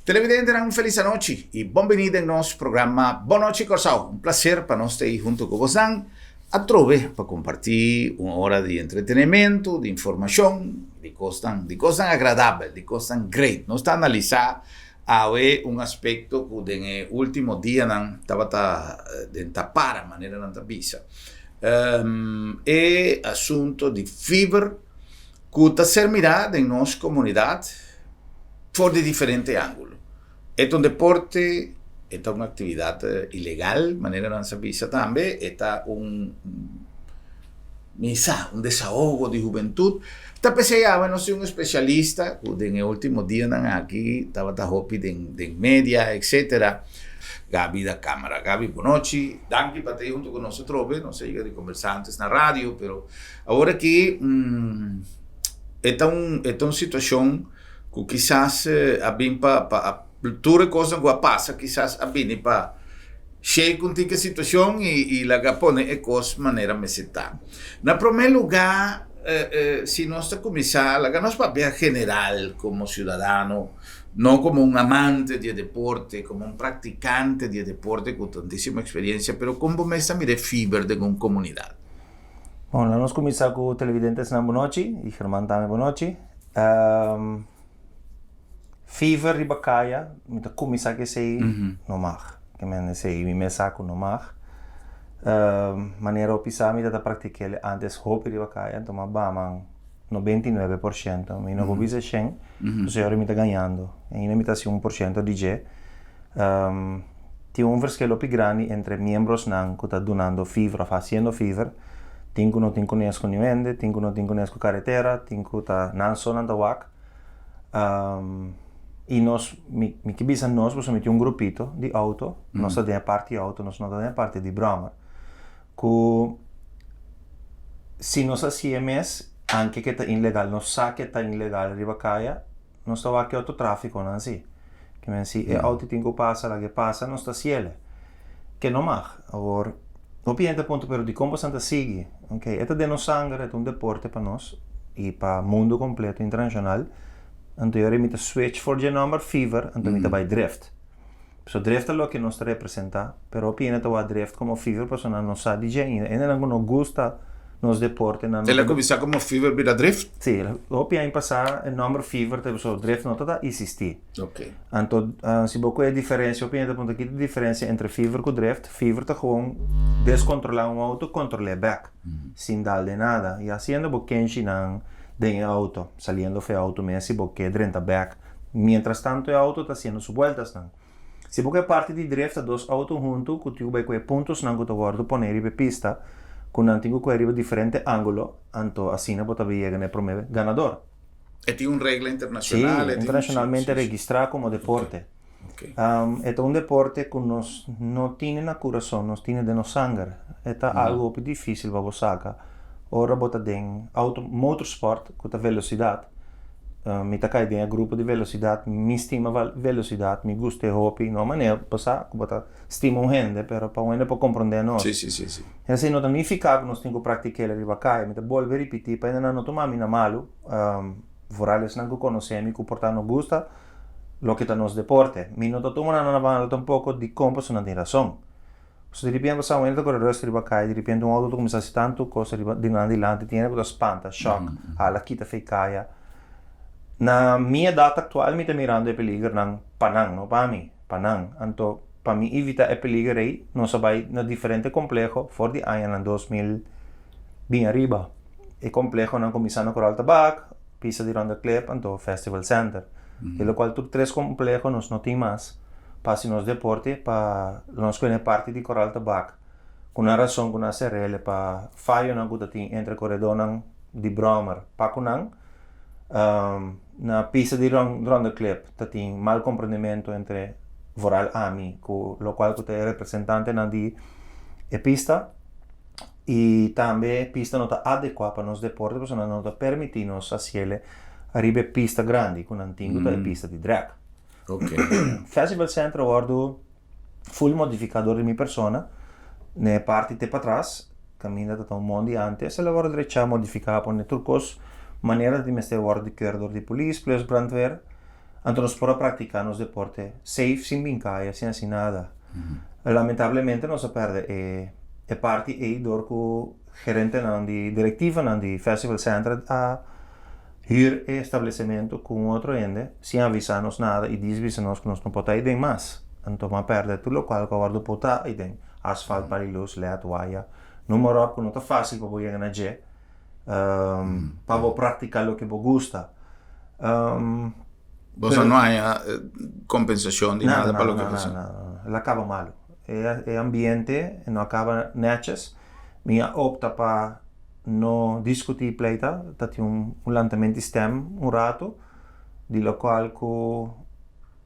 Televidentenan un felis anochi i bon bini den nos programa Bon Nochi Kòrsou. Un plaser pa nos ta ei huntu ku bosnan atrobe pa kompartí un ora di entretenementu, di informashon, di kosnan, di kosnan agradabel, di kosnan great. Nos ta analisá awe un aspekto ku den e último dianan tabata den tapara, manera nan ta bisa. E asunto di fever ku ta ser mirá den nos komunidat for di diferente ángulo. E ta un deporte, e ta un aktividat ilegal, manera nan sa bisa tambe, e ta un, mi sa, un desahogo di hubentut. Ta p'esei awe nos tin un spesialista ku den e último dianan aki tabata hopi den den media etcetera, Gaby da Cámara. Gaby, bonochi. Danki pa ta ei huntu ku nos atrobe. Nos a yega di kombersá antes na radio, pero Awor aki e ta un e ta un situacion cu kisas a bin pa pa tur e cosnan cu a pasa kisas a bini pa shake un tiki e situacion y y laga pone e cos manera mester ta. Na prome lugar si nos ta cuminsa laga nos papia general como ciudadano no como un amante di e deporte como un practicante di e deporte cu tantisimo experiencia pero con bo mes ta mira e fiber den un comunidad? Bon, laat nos kuminsá ku televidentesnan bonochi i German tambe bonochi. Fever riba kaya, mi ta kuminsá ku esei no mag. Ke men esei mi mes sa ku no mag. Manera hopi sa mi ta ta praktik'el antes hopi riba kaya, anto mi a baman 99%. Mi no por bisa shen, pasobra mi ta gañando. Ainda mi ta hasi 1% di dje. Tin un verschil hopi grandi entre miembrosnan ku ta dunando fever òf hasiendo fever. Tin ku no tin kones ku niun hende, tin ku no tin kones ku karetera, tin ku ta nan so nan ta wak. I nos, mi mi ke bisa nos pasobra mi tin un grupito di outo, nos ta den e parti di outo, nos no ta den e parti di bròmer. Ku si nos hasié mes, anke ke ta ilegal, nos sa ke ta ilegal riba kaya, Nos ta wak e auto traficonan si. Ke men si e auto tin ku pasa laga e pasa nos ta siele. Ke no mag. Awor hopi hende ta puntra pero dikon boso ta sigui? Ok e ta den nos sanger e ta un deporte pa nos i pa mundo kompleto internashonal. Anto yora mi ta switch for dje nomber fever anto mi ta bai drift. So drift ta loke nos ta representa, pero hopi hende ta wak drift como fever pasobra nan no sa di dje ainda. Hendenan ku no gusta nos deporte nan no El a kuminsá komo fever bira drift? Sí, hopi aña pasá e nòmber fever ta pasobra drift no ta isistí. Ok. Anto si bo kohe e diferensia, hopi hende ta puntra ki ta e diferensia entre fever ku drift? Fever ta gewoon deskontrolá un outo, kontrol'é bèk, sin dal den nada. I hasiendo bo kenshinan den e outo, saliendo for e outo mes si bo ke drenta bèk. Mientras tanto e auto ta haciendo su bueltasnan. Si bo ke parti di drift ta dos auto huntu ku tin ku bai ku e puntosnan ku ta wordo pone riba e pista ku nan tin ku kohe riba diferente angulo anto asina bo ta bai yega na e prome ganador. E tin un regla internacional? Si, internacionalmente registra como deporte. E ta un deporte ku nos no tine na kurason, nos tine den nos sanger. E ta algo hopi dificil pa bo saca ora bo ta den auto motorsport ku ta velocidad. Mi ta kai den e grupo di velosidat, mi stima velosidat, mi gusta e hopi, no manera bo sa ku bo ta stima un hende, pero pa un hende por komprondé nos. Sí, sí, sí, sí. Esei no ta nifiká ku nos tin ku praktik'el riba kaya. Mi ta bolbe ripití pa hendenan no tuma mi na malu, vooral esnan ku konosé mi ku por ta no gusta loke ta nos deporte. Mi no ta tuma nan na malu tampoko dikon pasobra nan tin rason. Pasobra di ripiente pasá un hende ta kore rùst riba kaya, di ripiente un outo ta kuminsá hasi tantu kos riba di nan dilanti, tin hende ku ta spanta, shòk, hala kita fei kaya. Na mi edat aktual mi ta mirando e peligernan pa nan, no pa mi, pa nan. Anto pa mi evitá e peliger ei, nos a bai na diferente kompleho for di añanan 2000 bin ariba. E komplehonan kuminsá na Koral Tabak, Pista di Ronda Klip anto Festival Center. Di lokual tur tres kompleho nos no tin mas pa hasi nos deporte pa nos kuene parti di Koral Tabak ku nan rason ku nan a serele pa fayonan ku ta tin entre koredónan di bròmer pa ku nan na pista di Ronda Klip ta tin mal komprendementu entre vooral ami ku lokual ku ta e representantenan di e pista. I tambe pista no ta adekuá pa nos deporte pasobra nan no ta permití nos hasiele ariba e pista grandi ku nan tin ku ta e pista di drag. Festival Center a wòrdu full modifiká dor di mi persona na e parti te patras kaminda ta ta un mondi antes el a wòrdu drechá modifiká pone tur kos manera di mester wòrdu di keur dor di polis plus brandweer. Anto nos por a praktiká nos deporte safe sin bin kaya, sin hasi nada. Lamentablemente nos a pèrdè e e parti ei dor ku gerentenan di direktivanan di Festival Center a hür e establesementu ku un otro hende sin avisá nos nada i dis bisa nos ku nos no por ta aiden mas. Anto bo a pèrdè tur lokual ku a wòrdu potá aiden, asfalt, pali lus, led, waya, noem maar op ku no ta fásil pa bo yega na dje pa bo praktiká loke bo gusta. Boso no haña kompensashon di nada pa loke pasa? Nada, nada, nada. El a kaba malu. E ambiente no a kaba nètjes. Mi a opta pa no diskutí pleita, ta tin un lantament di stèm un ratu, di lokual ku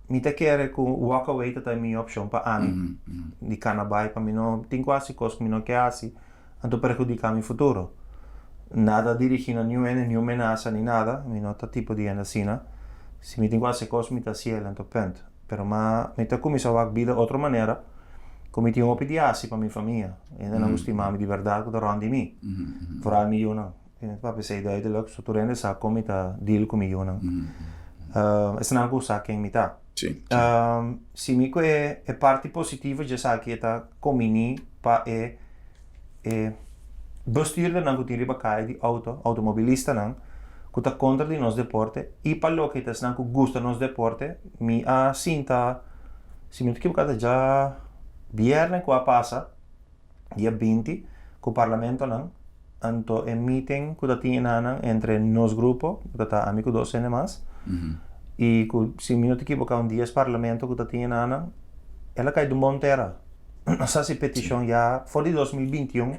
mi ta kere ku walk away ta ta e mihó opshon pa ami, di kana bai pa mi no tin ku hasi kos ku mi no ke hasi, anto perhudiká mi futuro. Nada dirigí na niun hende, niun menasa ni nada, mi no ta tipo di hende asina. Si mi tin ku hasi kos mi ta hasi el, anto punt. Pero ma mi ta kuminsá wak bida otro manera ku mi tin hopi di hasi pa mi famia. Hendenan ku stima mi di bèrdat ku ta rònt di mi, foral mi yunan. Mi ta papia esei duidelijk, so tur hende sa kon mi ta deal ku mi yunan. Esnan ku sa ken mi ta. Si mi ku e parti positivo dje esaki e ta kombiní pa e e bestuurdernan ku tin riba kaya di outo, outomobilistanan ku ta kontra di nos deporte i pa loke ta esnan ku gusta nos deporte, mi a sinta, si mi no ta ekiboká ta dja bièrnè ku a pasa, dia 20, ku parlamentonan, anto e meeting ku ta tin enanan entre nos grupo, ku ta ta ami ku dos hende mas, i ku si mi no ta ekiboká un dies parlamento ku ta tin enanan, el a kai di un bon tera. Nos hasi petishon ya for di 2021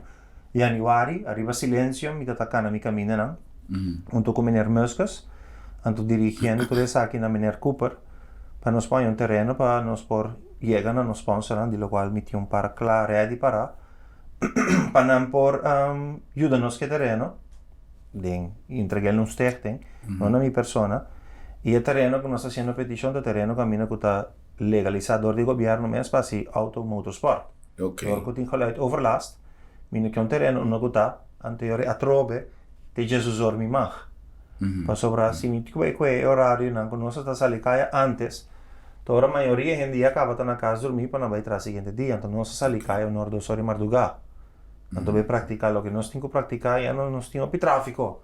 januari ariba silencio mi ta ta kana mi kamindanan hunto ku meneer Muskus anto dirigiendo tur esaki na meneer Cooper pa nos por haña un tereno pa nos por yega na nos sponsornan di lokual mi tin un par kla ready para pa nan por yuda nos ku e tereno den entreg'el un stichting no na mi persona i e tereno ku nos ta hasiendo petishon ta tereno kaminda ku ta Legalisá dor di gobièrnu mes pa hasi auto motorsport. Ok. Dor ku tin geluid overlast, mi no ke un tereno unda ku ta, anto yori atrobe te djesuzor mi mag. Pasobra si mi kue kue e orarionan ku nos a ta sali kaya antes, ta ora mayoria hende ya kaba ta na kas durmí pa nan bai traha siguiente dia, anto nos a sali kaya un or dos or di mardugá. Anto bai praktiká loke nos tin ku praktiká ya no nos tin hopi tráfiko,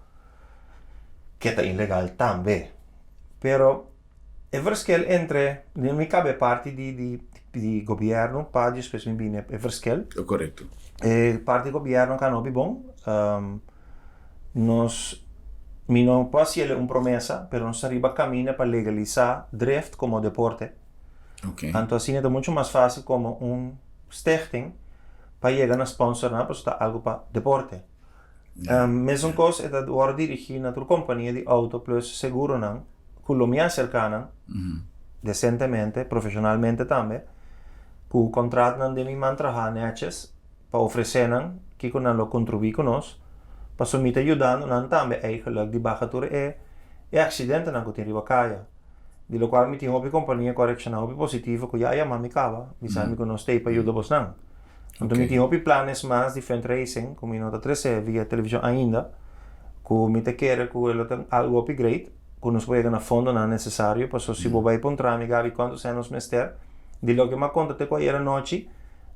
ke ta ilegal tambe. Pero. E verschil entre, mi cabe parti di di di gobierno pa despues mi bini e verschil. E korekto. E parti gobierno ka no hopi bon. Nos, mi no por hasiele un promesa, pero nos ta riba camina pa legalisa drift como deporte. Ok. Anto asina ta mucho mas facil como un stichting pa yega na sponsornan pasobra ta algo pa deporte. Mesun kos e ta wòrdu dirigí na tur kompania di outo plus seguronan ku lo mi aserká nan desentemente, profeshonalmente tambe, ku kontratnan den mi man traha nètjes pa ofresé nan kiko nan lo kontribuí ku nos, pasobra mi ta yudando nan tambe eigenlik di baha tur e e aksidentenan ku tin riba kaya. Di lokual mi tin hopi kompania ku a reakshoná hopi positivo ku ya a yama mi kaba bisa mi ku nos ta ei pa yuda bosnan. Anto mi tin hopi planes mas di fundraising ku mi no ta trese via televishon ainda, ku mi ta kere ku e lo ta algu hopi great, ku nos por yega na fondonan nesesario, paso si bo bai puntra mi, Gaby, kuantu sèn nos mester? Di loke mi a konta te ku ayer anochi,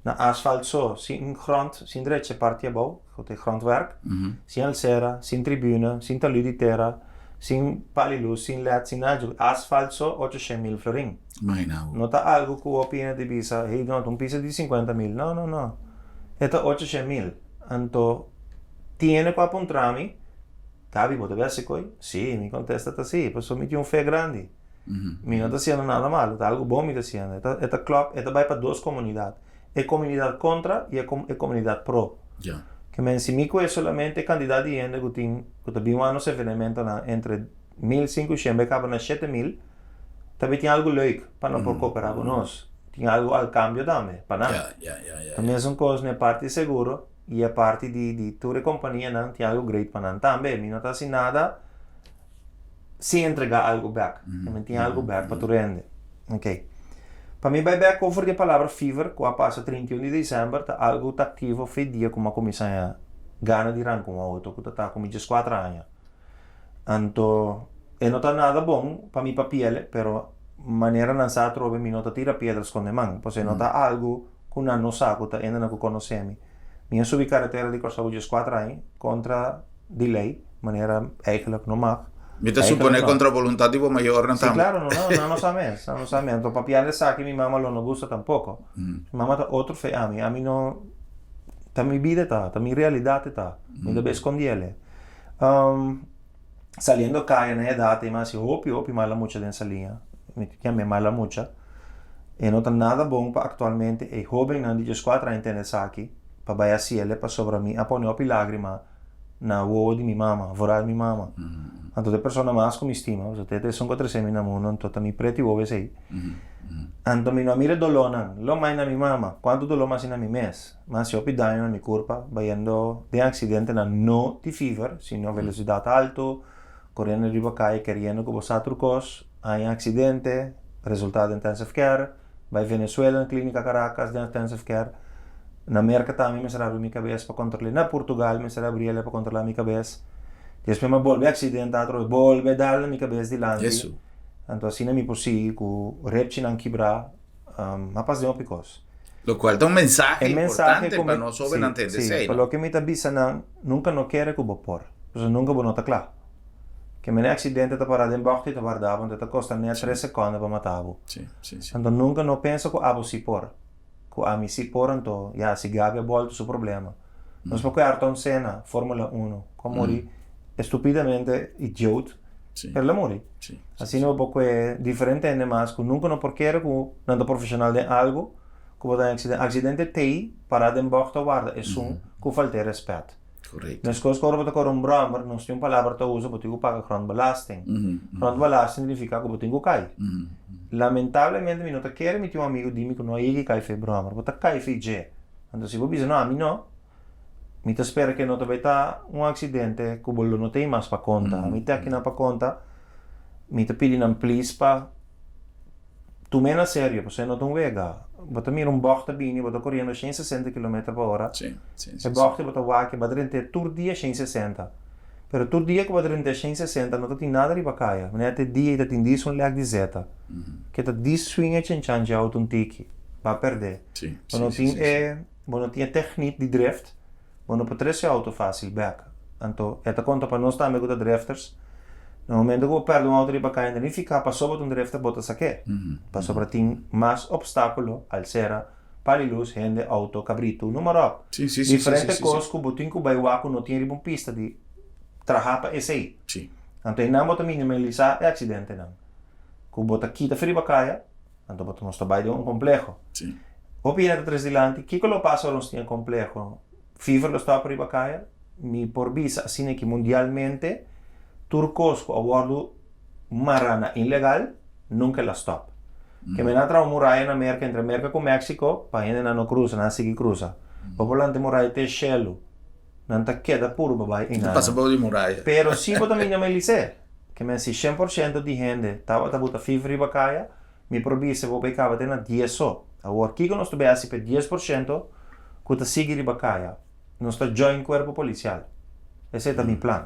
na asfalt so, sin grond, sin drecha e parti abou, ku ta e grondwerk, sin alsera, sin tribune, sin talud di tera, sin pali lus, sin led, sin nada, asfalt so 800.000 florin. Imagina bo. No ta algu ku bo pina di bisa, hey no, ta un pisa di 50.000. No, no, no. E ta 800.000. Anto, tin hende ku a puntra mi, Gaby, bo ta besi koi? Sí, mi kontesta ta sí, pasobra mi tin un fe grandi. Mi no ta hasiendo nada malu, ta algu bon mi ta hasiendo. E ta, e ta klòp, e ta bai pa dos komunidat. E komunidat kontra i e e komunidat pro. Ke men si mi kohe solamente e kantidat di hende ku tin, ku ta bin wak nos evenementonan entre 1500 bai kaba na 7000, Tambe tin algu leuk pa nan por koperá ku nos. Tin algu al kambio tambe pa nan. Ta mesun kos na e parti di seguro i e parti di di tur e kompanianan tin algu great pa nan tambe. Mi no ta hasi nada sin entregá algu bèk. Mi tin algu bèk pa tur hende. Oké. Pa mi bai bèk over di e palabra fever ku a pasa 31 di desèmber ta algu ta aktivo fe dia ku mi a kuminsá haña gana di ranka un outo ku ta ta ku mi 14 aña. Anto e no ta nada bon pa mi papiel, pero. Manera nan sa atrobe mi no ta tira piedra skonde man, pasobra no ta algu ku nan no sa ku ta hende nan ku konosé mi. Mi a subi karetera di Kòrsou 14 aña kontra di lei, manera eigenlijk no mag. Mi ta Eigenlijk supone no. kontra boluntat di bo mayornan Sí, tambe. klaro, no, no, nan no sa mes, nan no sa mes. Anto papiando esaki mi mama lo no gusta tampoko. Mi mama ta otro fe ami, ami no, ta mi bida ta, ta mi realidat e ta, mi ta bay skondiele. Saliendo kaya na e edat ei mi a hasi hopi hopi mala mucha den saliña. Mi ta yam'é mala mucha. E no ta nada bon pa aktualmente e hóbennan di dieskuater aña tende esaki pa bai hasiel pasobra mi a pone hopi lágrima na wowo di mi mama, vooral mi mama. Anto ta e persona mas ku mi stima, pasobra ta e esun ku a trese mi na mundu, anto ta mi preti wowo esei. Anto mi no a mira e dolónan, lo mai na mi mama, kuantu doló mi a hasi na mi mes. Mi a hasi hopi daño na mi kurpa bayendo den aksidentenan no di fever, sino velosidat altu, koriendo riba kaya keriendo ku bo sa tur kos, haña aksidente, resultá den intensive care, bai Venezuela na klínika Caracas den intensive care, na Merka tambe mester abri mi kabes pa kontrol'é, na Portugal mester abri el pa kontrolá mi kabes, despues mi a bolbe aksidentá atrobe, bolbe dal na mi kabes dilanti, anto asina mi por sigui ku repchinan kibrá. A pas den hopi kos. Lokual ta un mensahe E mensahe importante ku pa mi, nos sí, hóbennan tende sí, esei, pa no? loke mi ta bisa nan, nunka no kere ku bo por, pasobra nunka bo no ta kla. Ke mene aksidente ta pará den bògt i ta warda bo, anto ta kosta nèt tres sekònde pa mata bo. Sí, sí, sí. Anto nunka no pensa ku abo sí por, ku ami sí por, anto ya, si Gabi a bòltu su problema. Nos por ku Ayrton Senna, Formula Uno, ku a muri estupidamente idioot, Sí. pero el a muri. Sí, sí, Asina bo por kue diferente hende mas ku nunka no por kere ku nan ta profeshonal den algu ku bo ta den aksidente. Aksidente t'ei pará den bògt ta warda esun ku falt'é rèspèt. Korekto. Meskos ku ora bo ta kore un bròmer, nos tin un palabra ta usa, bo tin ku paga grondbelasting. Grondbelasting signifiká ku bo tin ku kai. Lamentablemente mi no ta kere mi tin un amigu di mi ku no a yega i kai for e bròmer. Bo ta kai for dje. Anto si bo bisa no ami no, Mi ta spera ke no ta bai ta un aksidente ku bo lo no tin mas pa konta. Mi ta akinan pa konta, mi ta pidi nan please pa tum'é na serio, pasobra e no ta un wega. Bo ta mira un bòg ta bini, bo ta koriendo 160 kilometer pa ora, e bòg ta bo ta wak, bo a drent'é tur dia 160. Pero tur dia ku bo a drent'é 160 no ta tin nada riba kaya. Manera te dia i ta tin dis un lèk di zeta, ke ta dis swing e chenchan dje outo un tiki, bo a pèrdè. Bo no tin e. Bo no tin e techniek di drift, bo no por trece auto facil bek. Anto e ta conta pa nos tambe cu ta drifters, na momento cu bo perde un auto riba caya no nifica pasobra bo ta un drifter bo ta saké. Pasobra tin mas obstaculo, alcera, pal di luz, hende, auto, cabrito, noem maar op. Diferente cos cu bo tin cu bay wak cu no tin riba un pista di traha pa esey. Anto eynan bo ta minimalisa e accidentenan. Cu bo ta kita for riba caya. Anto bo ta nos ta bai den un kompleho. Hopi hende ta tres dilanti, kiko lo pasa ora nos tin e kompleho? Fever lo stòp riba kaya? Mi por bisa asina ki mundialmente tur kos ku a wòrdu mará na ilegal nunka el a stòp. Ke men a traha un muraya na Merka entre Merka ku Meksiko pa hendenan no krusa, nan a sigui krusa. Bo por lanta e muraya te shelu, nan ta keda puru pa bai einan. Pero si bo ta minimalis'é. Ke men si 100% di hende tabata buta fifa riba kaya, mi por bisa bo bay kaba te na dies so. Awor kiko nos ta bay hasi pa e 10% ku ta sigui riba kaya? Nos ta join kuerpo polisial. Esei ta mi plan.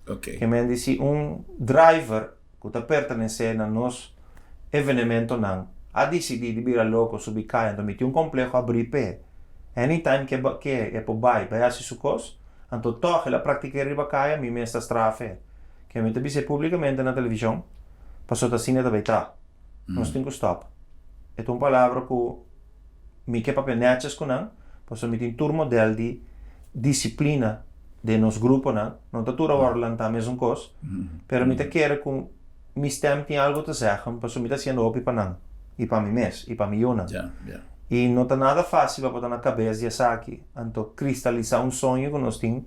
Ke men di si un driver ku ta pertenesé na nos evenementonan a disidí di bira loko subi kaya anto mi tin un kompleho abrí p'e, anytime ke ke e por bai bai hasi su kos, anto tòg el a praktik'é riba kaya mi mes ta straf'é. Ke mi ta bis'é públikamente na televishon, pasobra ta asina ta bai ta. Nos tin ku stòp. E ta un palabra ku mi ke papia nètjes ku nan, pasobra mi tin tur modèl di disiplina den nos gruponan. No ta tur a wòrdu lantá mesun kos, pero mi ta kere ku mi stèm tin algu ta zègen, pasobra mi ta hasiendo hopi pa nan i pa mi mes i pa mi yunan. I no ta nada fásil pa bo ta na kabes di esaki. Anto kristalisá un soño ku nos tin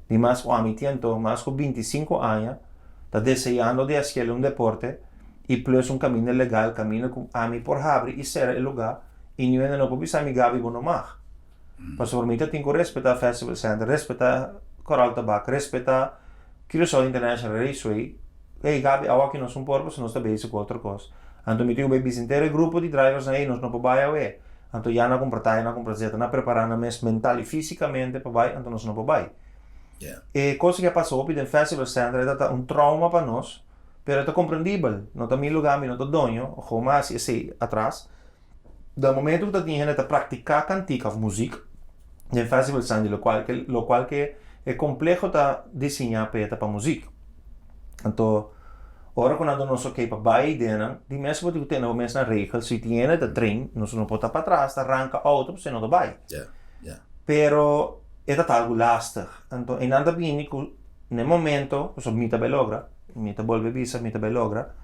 di mas ku ami tin anto mas ku 25 aña ta deseando di hasiel un deporte i plus un kaminda legal kaminda ku ami por habri i sera e lugá i niun hende no por bisa mi Gaby bo no mag. Pasobra mi ta tin ku respetá Festival Center, respetá Koral Tabak, respetá Curaçao International Raceway. Hey Gaby awor aki nos un por pasobra nos ta bezig ku otro kos. Anto mi tin ku bai bisa henter e grupo di driversnan hey nos no por bai awe. Anto ya nan a kumpra taya, nan a kumpra zeta, nan a prepará nan mes mental i físikamente pa bai, anto nos no por bai. E kos ku a pasa hopi den Festival Center e ta ta un trauma pa nos. Pero ta komprendibel, no ta mi lugá, mi no ta doño, gewoon mi a hasi esei atras. Den momento ku ta tin hende ta praktiká kantika òf muzik den Festival Sandy lokual ke lokual ke e kompleho ta diseñá pa e ta pa muzik. Anto ora ku nan duna nos okey pa bai den nan, di mes bo tin ku tene bo mes nan regel, si tin hende ta train nos no por ta patras ta ranka outo pasobra no ta bai. Pero e ta ta algu lastig. Anto einan ta bini ku na e momento, pasobra mi ta bai logra, mi ta bolbe bisa mi ta bai logra,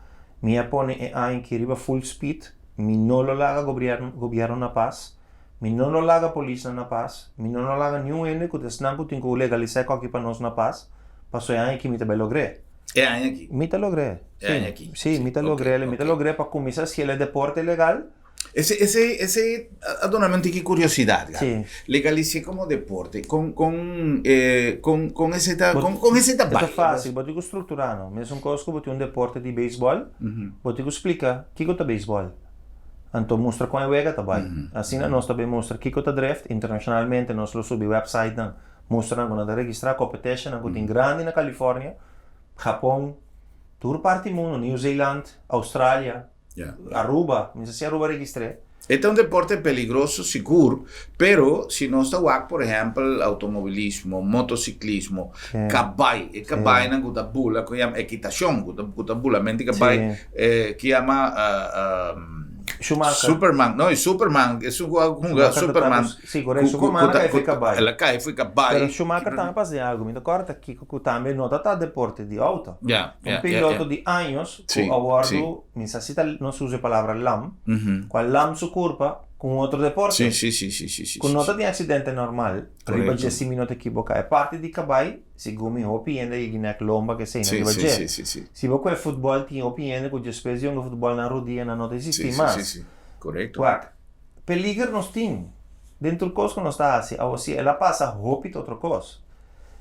mi a pone e aña aki riba full speed. Mi no lo laga gobierno na pas, mi no lo laga polisnan na pas, mi no lo laga niun hende ku ta esnan ku tin ku legalisá e koki pa nos na pas, paso e aña aki mi ta bai logr'é. E aña aki? Mi ta logr'é. E aña aki? Sí, mi ta logr'é, mi ta logr'é pa kuminsá hasiel e deporte legal. Ese, ese, ese a duna mi un tiki kuriosidat, Gaby. Sí. Legalis'é komo deporte, kon, kon, kon, kon esei ta, kon, kon esei ta E bai? ta fásil, bo tin ku strukturá no. Mesun kos ku bo tin un deporte di beisbòl, Bo tin ku splika kiko ta beisbòl. Anto mustra kon e wega ta bai. Asina nos ta bin mustra kiko ta drift. Internashonalmente nos lo subi wèpsaitnan mustra nan ku nan ta registrá kompeteshanan ku tin grandi na California, Japon, tur parti mundu, New Zealand, Australia, Aruba. Mi sa si Aruba registr'é. E ta un deporte peligroso sigur, pero si nos ta wak por ehempel automobilismo, motociclismo, cabai, e cabainan cu ta bula cu yama equitacion, cu ta bulamento di cabai, cu yama Schumacher. Superman, no, e Superman, esun cu a hunga Superman. Si, correcto, Superman a cai fu e cabai. El a cai fu e cabai. Pero Schumacher tambe pasa den algo, mi ta corda kico cu tambe no ta ta deporte di auto. Un piloto di años cu a wordo, mi sa si ta nos usa e palabra lam, cu a lam su curpa cu un otro deporte. Cu no ta tin accidente normal, riba dje si mi no ta ekiboca. E parti di cabai, segun mi hopi hende a yegi nek lomba ke esei na riba dje. Si bo coge futbol tin hopi hende cu despues di hunga futbol nan rodia nan no ta existi mas. Wak, peliger nos tin den tur cos cu nos ta haci. Awor si el a pasa hopi ta otro cos.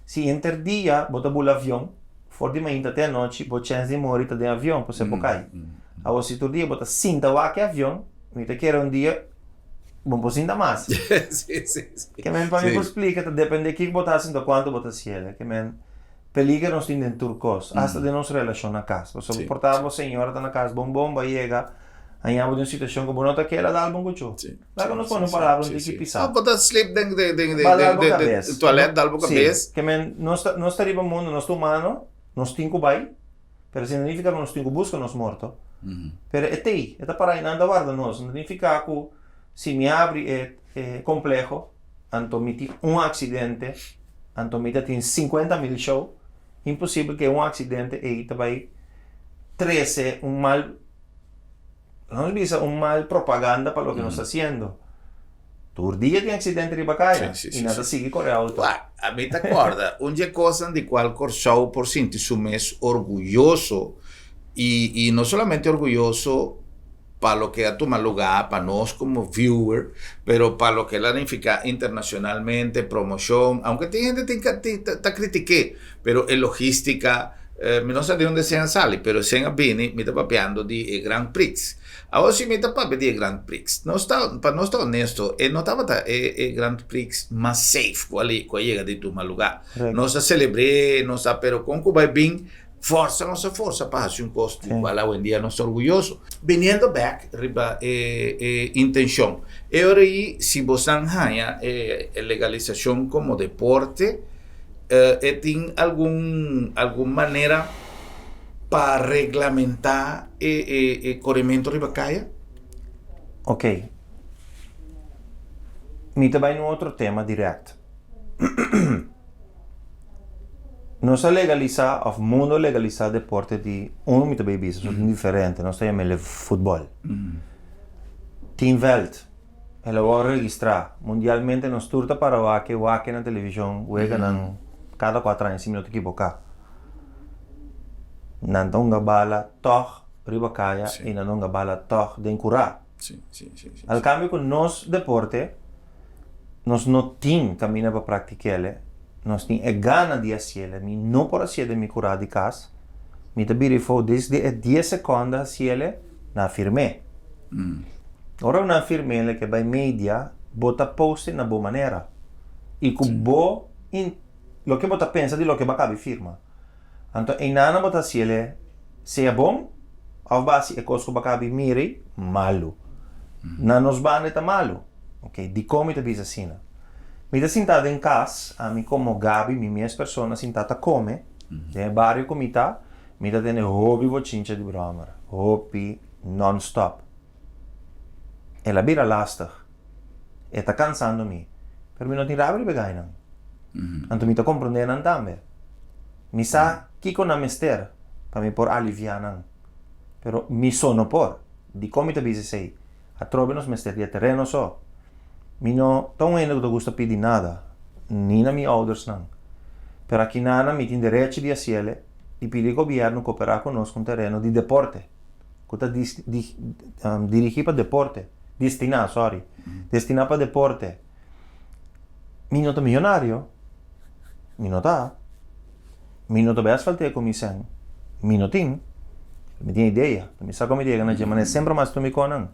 Si henter dia bo ta bula avion, for di mainta te anochi, bo chèns di muri ta den avion, por ser bo kai. Awor si tur dia bo ta sinta wak e avion, mi ta kere un dia bo no por sinta mas. Ke men pa mi por splika ta depende kiko bo ta hasi anto kuantu bo ta hasiel. Ke men peliger nos tin den tur kos, asta den nos relashon na kas. Pasobra por ta bo señora ta na kas bon bon, bo a yega haña bo den un situashon ku bo no ta kere a dal bo un kuchu. Laga nos pone un palabra un tiki pisá. Bo ta slip den den den Ba dal bo kabes. toilet dal bo kabes. Sí, ke men nos ta nos ta riba mundu, nos ta humano, nos tin ku bai, pero esei no nifiká ku nos tin ku buska nos morto. Pero e t'ei, e ta pará einan ta warda nos. No nifiká ku si mi abri e e kompleho, anto mi tin un aksidente, anto mi ta tin 50.000 show, imposibel ku e un aksidente ei ta bai trese un mal. Nos bisa un mal propaganda pa loke nos ta haciendo. Tur dia tin accidente riba caya y nan ta sigui core auto. Wak, ami ta corda un dje cosnan di cual Corsou por sinti su mes orguyoso y y no solamente orguyoso pa loke a tuma lugar pa nos como viewer, pero pa loke el a nifica internacionalmente, promocion, aunke tin hende tin ta critique, pero e logistica, Mi no sa di unda esei a sali, pero esei a bini, mi ta papiando di e Grand Prix. Awor si mi ta papia di e Grand Prix, nos ta, pa nos ta honesto, e no tabata e e Grand Prix mas safe ku a ku a yega di tuma lugá. Nos a selebr'é, nos a, pero kon ku bai bin, forsa nos a forsa pa hasi un kos di kual awendia nos ta orguyoso. Biniendo bèk riba e e intenshon, e ora ei si bosan haña e legalisashon komo deporte, E tin algun algun manera pa reglamentá e e e korementu riba kaya? Ok. Mi ta bai na un otro tema dirèkt. Nos a legalisá òf mundu a legalisá deporte di unu mi ta bai bisa, so tin diferente, nos ta yama el futbòl. Tin vèlt. El a wòrdu registrá. Mundialmente nos tur ta para wak e wak na televishon weganan kada kuater aña si mi no ta ekiboká. Nan ta hunga bala tòg riba kaya i nan ta hunga bala tòg den kurá. Al kambio ku nos deporte nos no tin kaminda pa praktik'el, nos tin e gana di hasiel. Mi no por hasiel den mi kurá di kas, mi ta bira efou desde e dies sekonda hasiel na firm'é. Ora ku nan firm'é ke bai media, bo ta post'é na bo manera i ku bo loke bo ta pensa di loke bo a kabi firma. Anto einan bo ta hasiel. Sea bon òf bo hasi e kos ku bo a kabi mira ei malu. Na nos banda e ta malu. Ok, dikon mi ta bisa asina? Mi ta sintá den kas, ami komo Gaby, mi mes persona sintá ta kome, den e bario ku mi ta, mi ta tende hopi bochincha di bròmer, hopi nònstòp. El a bira lastig. E ta kansando mi. Pero mi no tin rabia riba e gainan. Anto mi ta komprondé nan tambe. Mi sa kiko nan mester pa mi por aliviá nan. Pero mi so no por. Dikon mi ta bisa esei? Atrobe nos mester di e tereno so. Mi no ta un hende ku ta gusta pidi nada, ni na mi oudersnan. Pero akinana mi tin derechi di hasiele i pidi e gobièrnu koperá ku nos ku un tereno di deporte, ku ta dirigí pa deporte, destiná, sorry, destiná pa deporte. Mi no ta miyonario, mi no ta. Mi no ta bai asfaltea ku mi sèn. Mi no tin. Mi tin idea. Mi sa kon mi ta yega na dje, manera semper mas tumi konan.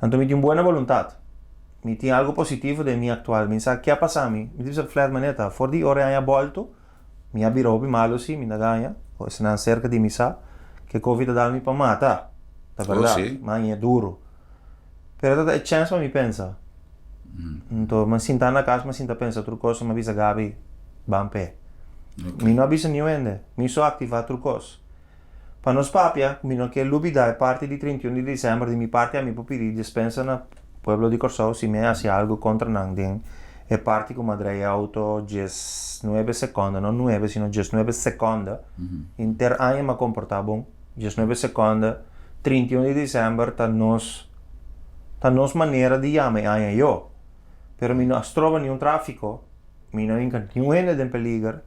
Anto mi tin buena boluntat. Mi tin algu positivo den mi aktual. Mi sa ke a pasa mi. Mi ta bisa flat manera ta. For di ora e aña bolto, mi a bira hopi malu si, mi ta gaña. O esnan serka di mi sa ke covid a dal mi pa mata. Ta bèrdat. Mi a haña duru. Pero ta ta e chèns pa mi pensa. Anto mi a sinta na kas, mi a sinta pensa tur kos, mi a bisa Gaby, ban p'e. Mi no a bisa niun hende, mi so aktivá tur kos. Pa nos papia, mi no ke lubidá e parti di 31 di desèmber, di mi parti ami por pidi despensa na pueblo di Kòrsou si mi a hasi algu kontra nan den e parti ku mi a drei e outo diesnuebe sekònde, no nuebe sino diesnuebe sekònde, henter aña mi a komportá bon. 19 seconde, 31 di december ta nos ta nos manera di yama e aña yo. Pero mi no a stroba niun trafico, mi no hinca niun hende den peliger,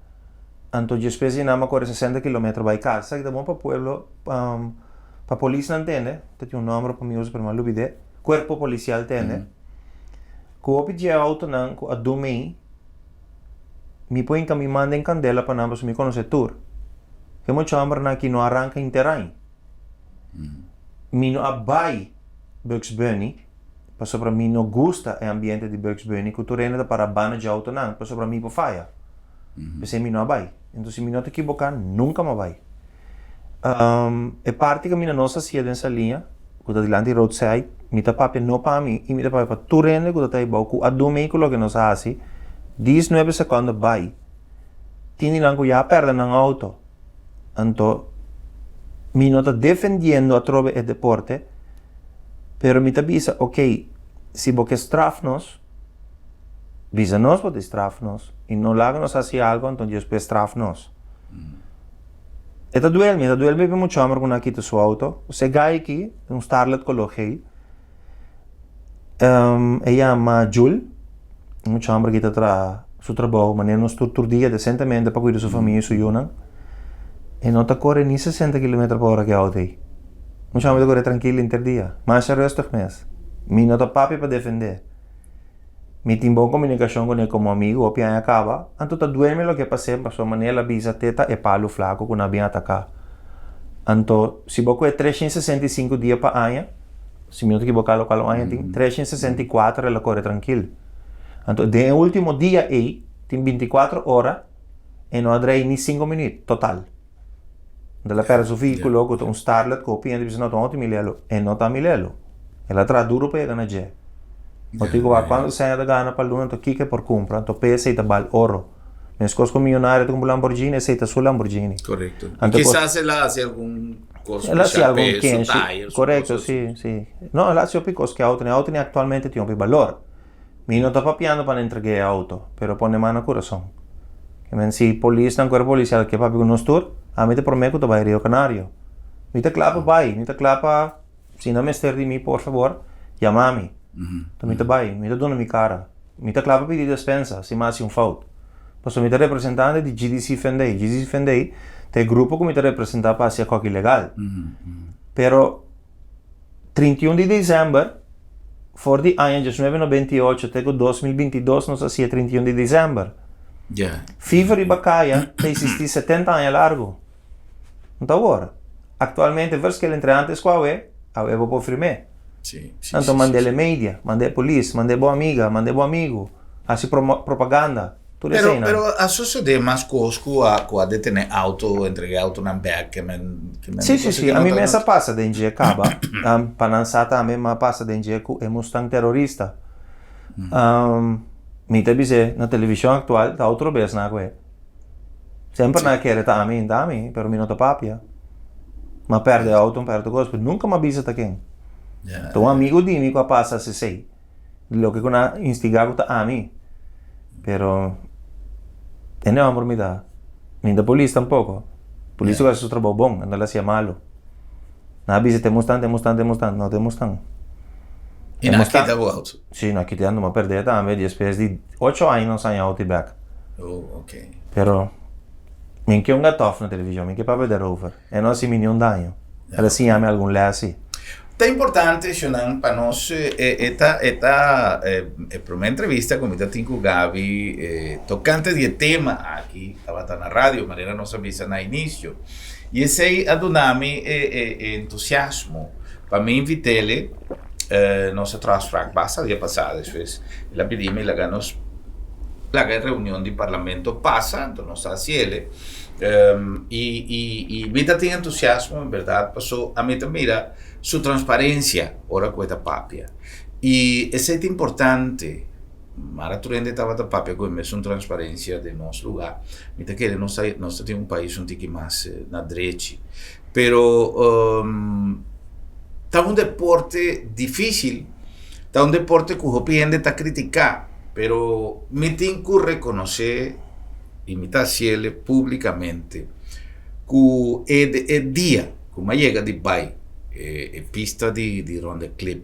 anto despues di nan mi a core 60 kilometro bay cas. Esaki ta bon pa pueblo, pa polisnan tende, ta tin un nomber pa mi usa pero mi a lubide, cuerpo policial tende, cu hopi dje autonan cu a dumi Mi por hinca mi man den candela pa nan pasobra mi conoce tur. E mucha hombernan aki no a ranca henter aña. Mi no a bay Bugs Bunny pasobra mi no gusta e ambiente di Bugs Bunny cu tur hende ta para banda dje autonan pasobra mi por faya. P'esey mi no a bay. Enton si mi no ta ekiboca nunca mi a bay. E parti caminda nos a hacia den Saliña cu ta dilanti roadside mi ta papia no pa mi y mi ta papia pa tur hende cu ta ta ebao cu a dumi cu loke nos a haci dies nuebe secondo bay tin di nan cu ya a perde nan auto anto mi no ta defendiendo atrobe e deporte pero mi ta bisa ok si bo ke straf nos bisa nos bo ta straf nos y no laga nos haci algo anto despues straf nos. E ta duel mi, e ta duel mi pa mucha homber ku nan a kita su auto. Ose guy aki, un starlet koló geel, e yama Jul, un mucha homber ki ta traha su trabou manera nos tur tur dia desentemente pa kuida su famia i su yunan. E no ta kore ni sesenta kilometer pa ora ku e auto ei. Mucha homber ta kore trankil henter dia, masha rustig mes. Mi no ta papia pa defendé. Mi tin bon komunikashon kuné komo amigu, hopi aña kaba, anto ta duel mi loke pas'é pasobra manera el a bisa te ta e palu flaku ku nan a bin ataká. Anto, si bo kohe 365 dia pa aña, si mi no ta kiboká lokual un aña tin, 364 el a kore trankil. Anto, den e último dia ei, tin 24 ora, e no a drei ni sinku minüt, total. Anto el a pèrdè su vehíkulo ku ta un Starlet ku hopi hende bisa no ta un outo milelo. E no ta milelo. El a traha duru pa yega na dje. Bo tin ku wak kuantu sèn e ta gana pa luna anto kiko e por kumpra. Anto p'e esei ta bal oro. Meskos ku un miyonario ta kumpra un Lamborghini, esei ta su Lamborghini. Korekto. Anto kos. Kisas el a hasi algun kos El a hasi spesial algun p'e su kenshi. tire, su Korekto, kosas. si, si. No, el a hasi hopi kos ku e outo. E outo aktualmente tin hopi balor. Mi no ta papiando pa nan entreg'é e auto, pero pone man na kurason. Ke men si polisnan, kuerpo polisial ke papia ku nos tur, ami ta promé ku ta bai Rio Canario. Mi ta kla pa bai, mi ta kla pa, si nan mester di mi, por fabor, yama mi. Ta mi ta bai, mi ta duna mi kara. Mi ta kla pa pidi despensa si mi hasi un fout. Pasobra mi ta representante di GDC Fendey. GDC Fendey ta e grupo ku mi ta representá pa hasi e kòki legal. Pero 31 di december, for di aña 1998 te ku 2022 nos a hasié 31 di december. Yeah. FIFA riba kaya ta existí 70 aña largu. No ta awor. Aktualmente verschil entre antes ku awe, awe bo por firm'é. Sí, sí, Anto sí, mand'é sí, le media, mand'é polis, mand'é bo amiga, mand'é bo amigu, hasi propaganda. Tur Pero, eseinan. pero a sucede mas cos cu a, cu a detene auto, entrega autonan bek, ke men, ke men Sí, sí, cosa sí. que A no mi ta, mes no a pasa den dje caba. Pa nan sa tambe m'a pasa den dje cu e Mustang terorista. Mi ta bis'é na television actual ta otro bes na cu e. Semper nan a kere ta ami, ta ami, pero mi no ta papia. M'a perde auto, m'a perde cos, pero nunca m'a bisa ta ken. Ta un amigo di mi cu a pasa esey. Loke ku nan a instigá ku ta ami. Pero e no amor mi ta. Mi no ta polis tampoko. Polis ku hasi su trabou bon, nan ta hasié malu. Nan a bisa te mustan, te mustan, te mustan. No te mustan. I nan a kita bo auto? Si, nan a kita anto mi a perdé tambe. Despues di ocho aña nos haña auto bek. Oh, ok. Pero mi ke un gatof na televishon, mi ke papia derover. E no hasi mi niun daño. El a siña mi algun lès si. Ta importante, Shonan, pa nos e ta e ta e prome entrevista ku mi ta tin ku Gaby tokante di e tema aki tabata na radio manera nos a bisa na inisio i esei a duna mi e e entusiasmo pa mi invit'ele nos a traha afsprak basta dia pasa despues el a pidi mi laga nos laga e reunion di parlamento pasa anto nos ta hasiele. I i i mi ta tin entusiasmo en berdad paso ami ta mira su transparencia ora cu e ta papia y esey ta importante mara tur hende tabata papia cu e mesun transparencia den nos lugar mi ta kere nos ta nos ta tin un pais un tiki mas na drechi pero ta un deporte dificil ta un deporte cu hopi hende ta critica pero mi tin cu reconoce. I mi ta hasiel públikamente ku e e dia ku mi a yega di bai e e pista di di Ronde Klip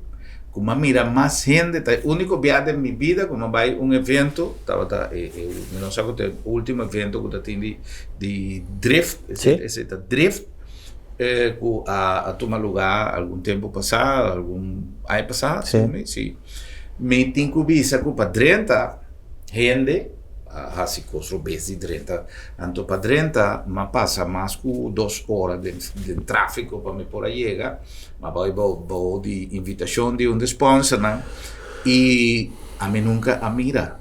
ku mi a mira mas hende ta e úniko bia den mi bida ku mi a bai un evento tabata e e mi no sa ku ta e último evento ku ta tin di di drift esei ta drift ku a a tuma lugá algun tempu pasá algun aña pasá si mi tin ku bisa ku pa drenta hende. A hasi kos robes di drenta. Anto pa drenta m'a pasa mas ku dos ora den den tráfiko pa mi por a yega. M'a bai bou bou di invitashon di un di sponsornan i ami nunka a mira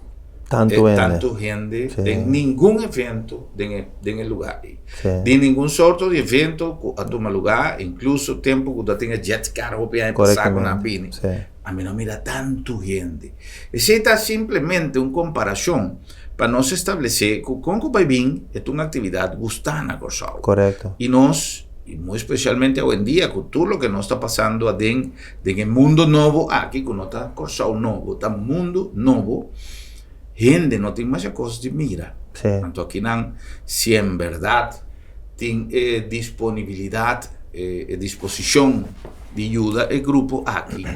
Tantu hende. tantu hende Sí. den ningun evento den e den e lugá ei. Sí. Den ningun sorto di evento ku a tuma lugá, inkluso tempu ku ta tin e jet car hopi aña pasá ku nan a Korektamente. bini. Sí. Ami no mira tantu hende. Esei ta simplemente un komparashon pa nos establesé ku kon ku bai bin e ta un aktividat gustá na Kòrsou. Korekto. I nos, i muy spesialmente awendia ku tur loke nos ta pasando aden den e mundo nobo aki, ku no ta Kòrsou nobo, ta mundo nobo, hende no tin masha kos di mira. Sí. Anto akinan si en bèrdat tin e disponibilidat, e disposishon di yuda e grupo aki,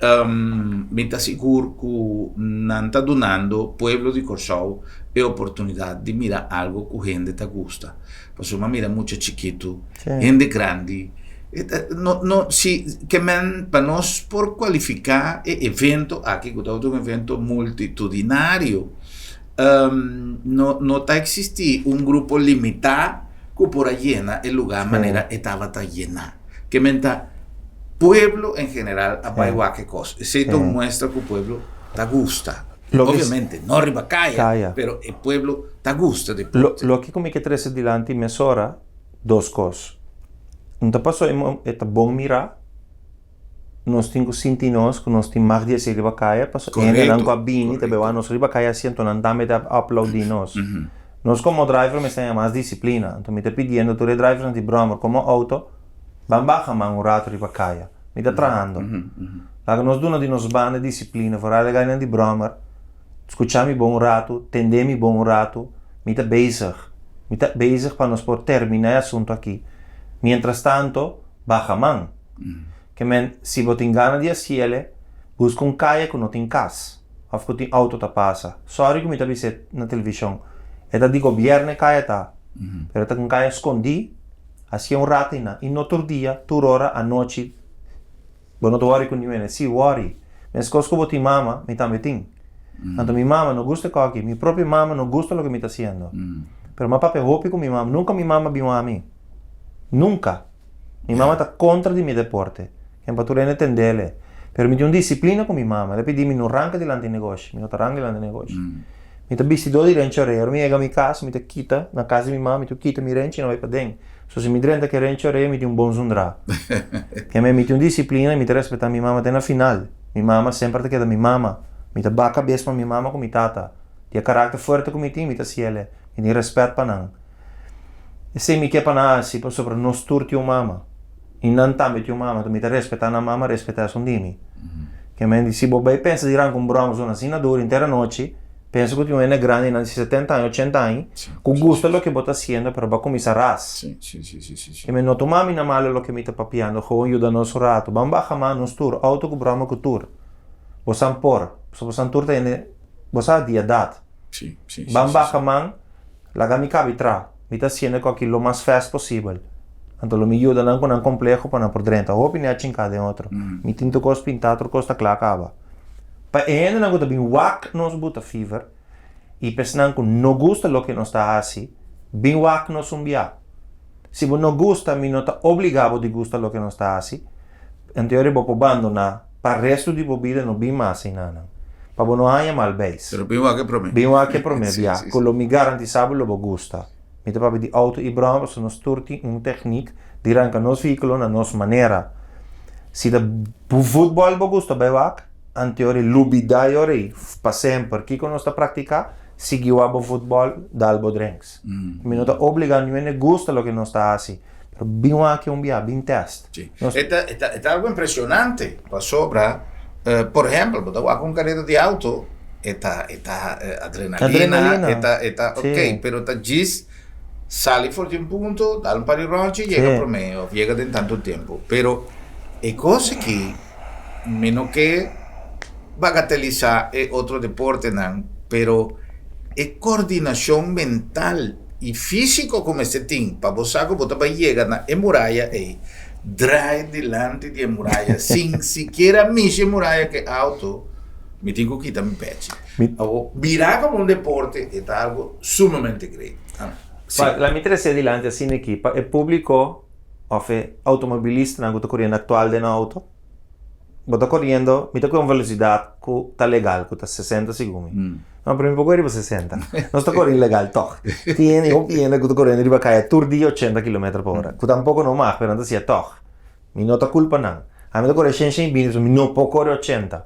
mi ta sigur ku nan ta dunando pueblo di Kòrsou e oportunidat di mira algu ku hende ta gusta. Pasobra mi a mira mucha chikitu, hende grandi, no no si ke men pa nos por kualifiká e evento aki ku tabata un evento multitudinario, No no ta eksistí un grupo limitá ku por a yena e lugá manera e tabata yená. Ke men ta pueblo en general a bai wak e kos. Esei ta un muestra ku pueblo ta gusta. Obviamente no riba kaya, pero e pueblo ta gusta deporte. Loke ku mi ke trese dilanti mesora dos kos. Un ta paso e ta bon mirá. Nos tin ku sinti nos ku nos tin mag di esei riba kaya pasobra e hendenan ku a bini ta bewa nos riba kaya asiento nan tambe ta aplaudí nos. Nos komo driver mester haña mas disiplina. Anto mi ta pidiendo tur e drivernan di bròmer komo outo ban baha man un rato riba kaya. Mi ta trahando. Laga nos duna di nos banda disiplina foral e gainan di bròmer skucha mi bon un ratu, tende mi bon un ratu, mi ta bezig. Mi ta bezig pa nos por terminá e asuntu aki. Mientras tanto baha man. Ke men, si bo tin gana di hasiele, buska un kaya ku no tin kas òf ku tin outo ta pasa. Sòri ku mi ta bis'é na televishon. E ta di gobièrnu e kaya ta, pero e ta un kaya skondí, hasié un rato einan. I no tur dia, tur ora, anochi, bo no ta wòri ku niun hende. Sí, wòri. Meskos ku bo tin mama, mi tambe tin. Anto mi mama no gusta e kòki. Mi propio mama no gusta loke mi ta hasiendo. Pero mi a papia hopi ku mi mama. Nunka mi mama bin wak mi. Nunka. Mi mama ta kontra di mi deporte. Ken pa tur hende tendele. Pero mi tin un disiplina ku mi mama. El a pidi mi no ranka dilanti negoshi. Mi no ta ranka dilanti negoshi. Mi ta bisti dor di renchi orea. Ora mi yega mi kas, mi ta kita, na kas di mi mama, mi ta kita mi renchi i no bai paden. So si mi drenta ku e renchi orea, mi tin un bon zundrá. Keme mi tin un disiplina i mi ta respetá mi mama te na final. Mi mama semper ta keda mi mama. Mi ta baka bes pa mi mama ku mi tata. Di e karakter fuerte ku mi tin, mi ta siele. Mi tin rèspèt pa nan. Esei mi ke pa nan hasi pasobra nos tur tin un mama. I nan tambe tin un mama. Enton mi ta respetá nan mama, respetá esun di mi. Ke men di si bo bai pensa di ranka un broma zona asina duru henter anochi, pensa ku tin un hende grandi nan di setenta aña, ochenta aña, ku gusta loke bo ta hasiendo pero bo a kuminsá ras. Ke men no tuma mi na malo loke mi ta papiando, gewoon yuda nos un ratu. Ban baha man nos tur, outo ku broma ku tur. Bosan por, pasobra bosan tur ta hende, bo sa di edat. Ban baha man. Laga mi kabi tra. Mi ta hasiendo ku aki lo mas fast posibel. Anto lo mi yuda nan ku nan kompleho pa nan por drenta. Hopi ne a chinká den otro. Mi tin tur kos pintá, tur kos ta kla kaba. Pa e hendenan ku ta bin wak nos buta fever i pa esnan ku no gusta loke nos ta hasi, bin wak nos un bia. Si bo no gusta, mi no ta obligá bo di gusta loke nos ta hasi. Anto yori bo por bandoná pa resto di bo bida no bin mas einanan. Pa bo no haña mal beis. Pero bin wak e promé. Bin wak e promé bia. Ku lo mi garantisá bo lo bo gusta. Mi ta papia di outo i broma pasobra nos tur tin un teknik di ranka nos vehíkulo na nos manera. Si ta futbòl bo gusta bai wak, anto yori lubidá yori pa semper kiko nos ta praktiká, sigui wak bo futbòl, dal bo drinks. Mi no ta obligá niun hende gusta loke nos ta hasi, pero bin wak un bia, bin tèst. Sí. E ta, e ta, e ta algo impresionante, pasobra, por ehempel, bo ta wak un careda di auto, e ta, e ta adrenalina, Adrenalina. e ta, e ta Sí. ok, pero ta djis sali for di un punto, dal un par di rondje, yega Sí. prome of yega den tanto tempo. Pero e cos aki, mi no ke bagatelisa e otro deportenan, pero e coordinacion mental i físiko ku mester tin pa bo sa ku bo ta bai yega na e muraya ei, drai dilanti di e muraya sin sikiera mishi e muraya ku e auto, mi tin ku kita mi pechi. Awor, bira komo un deporte e ta algo sumamente great. Si. La mi trese dilanti asina aki pa e públiko òf e outomobilistanan ku ta koriendo aktual den outo. Bo ta koriendo, mi ta kore un velosidat ku ta legal, ku ta sesenta segun mi. No, pero mi por kore riba sesenta. Nos ta kore ilegal tòg. Tin hende, hopi hende ku ta koriendo riba kaya tur dia ochenta kilometer pa ora, ku tampoko no mag, pero nan ta hasié tòg. Mi no ta kulpa nan. Ami ta kore shen shen i binti, pasobra mi no por kore ochenta.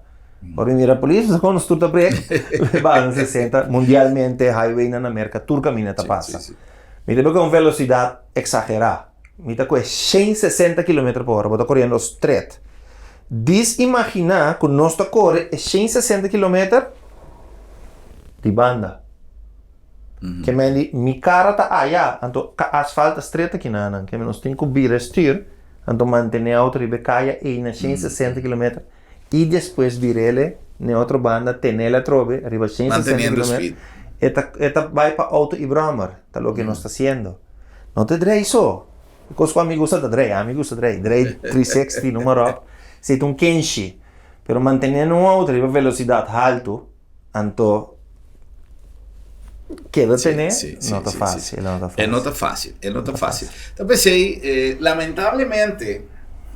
Ora mi mira polis, mi sa kon nos tur ta brek, baha na sesenta. Mundialmente, highwaynan na Merka tur kaminda ta pasa. Mi ta bai ku un velosidat eksagerá. Mi ta kohe 160 kilometer pa ora, bo ta koriendo stret. Dis imaginá ku nos ta kore e 160 kilometer di banda. Ke men di, mi kara ta aya, anto asfalt ta stret aki nanan. Ke men nos tin ku bira e stuur, anto mantené outo riba e kaya ei na 160 kilometer i despues bir'el n'e otro banda, tenel atrobe riba 160 kilometer. E ta, e ta bai pa outo i bròmer, ta loke nos ta hasiendo. No ta drei so. E kos ku ami gusta ta drei. Ami gusta drei. Drei 360, noem maar op. Esei ta un kenshi. Pero mantenendo un outo riba velosidat haltu, anto keda tene, no ta fácil. E no ta fácil. E no ta fácil. Ta p'esei, lamentablemente,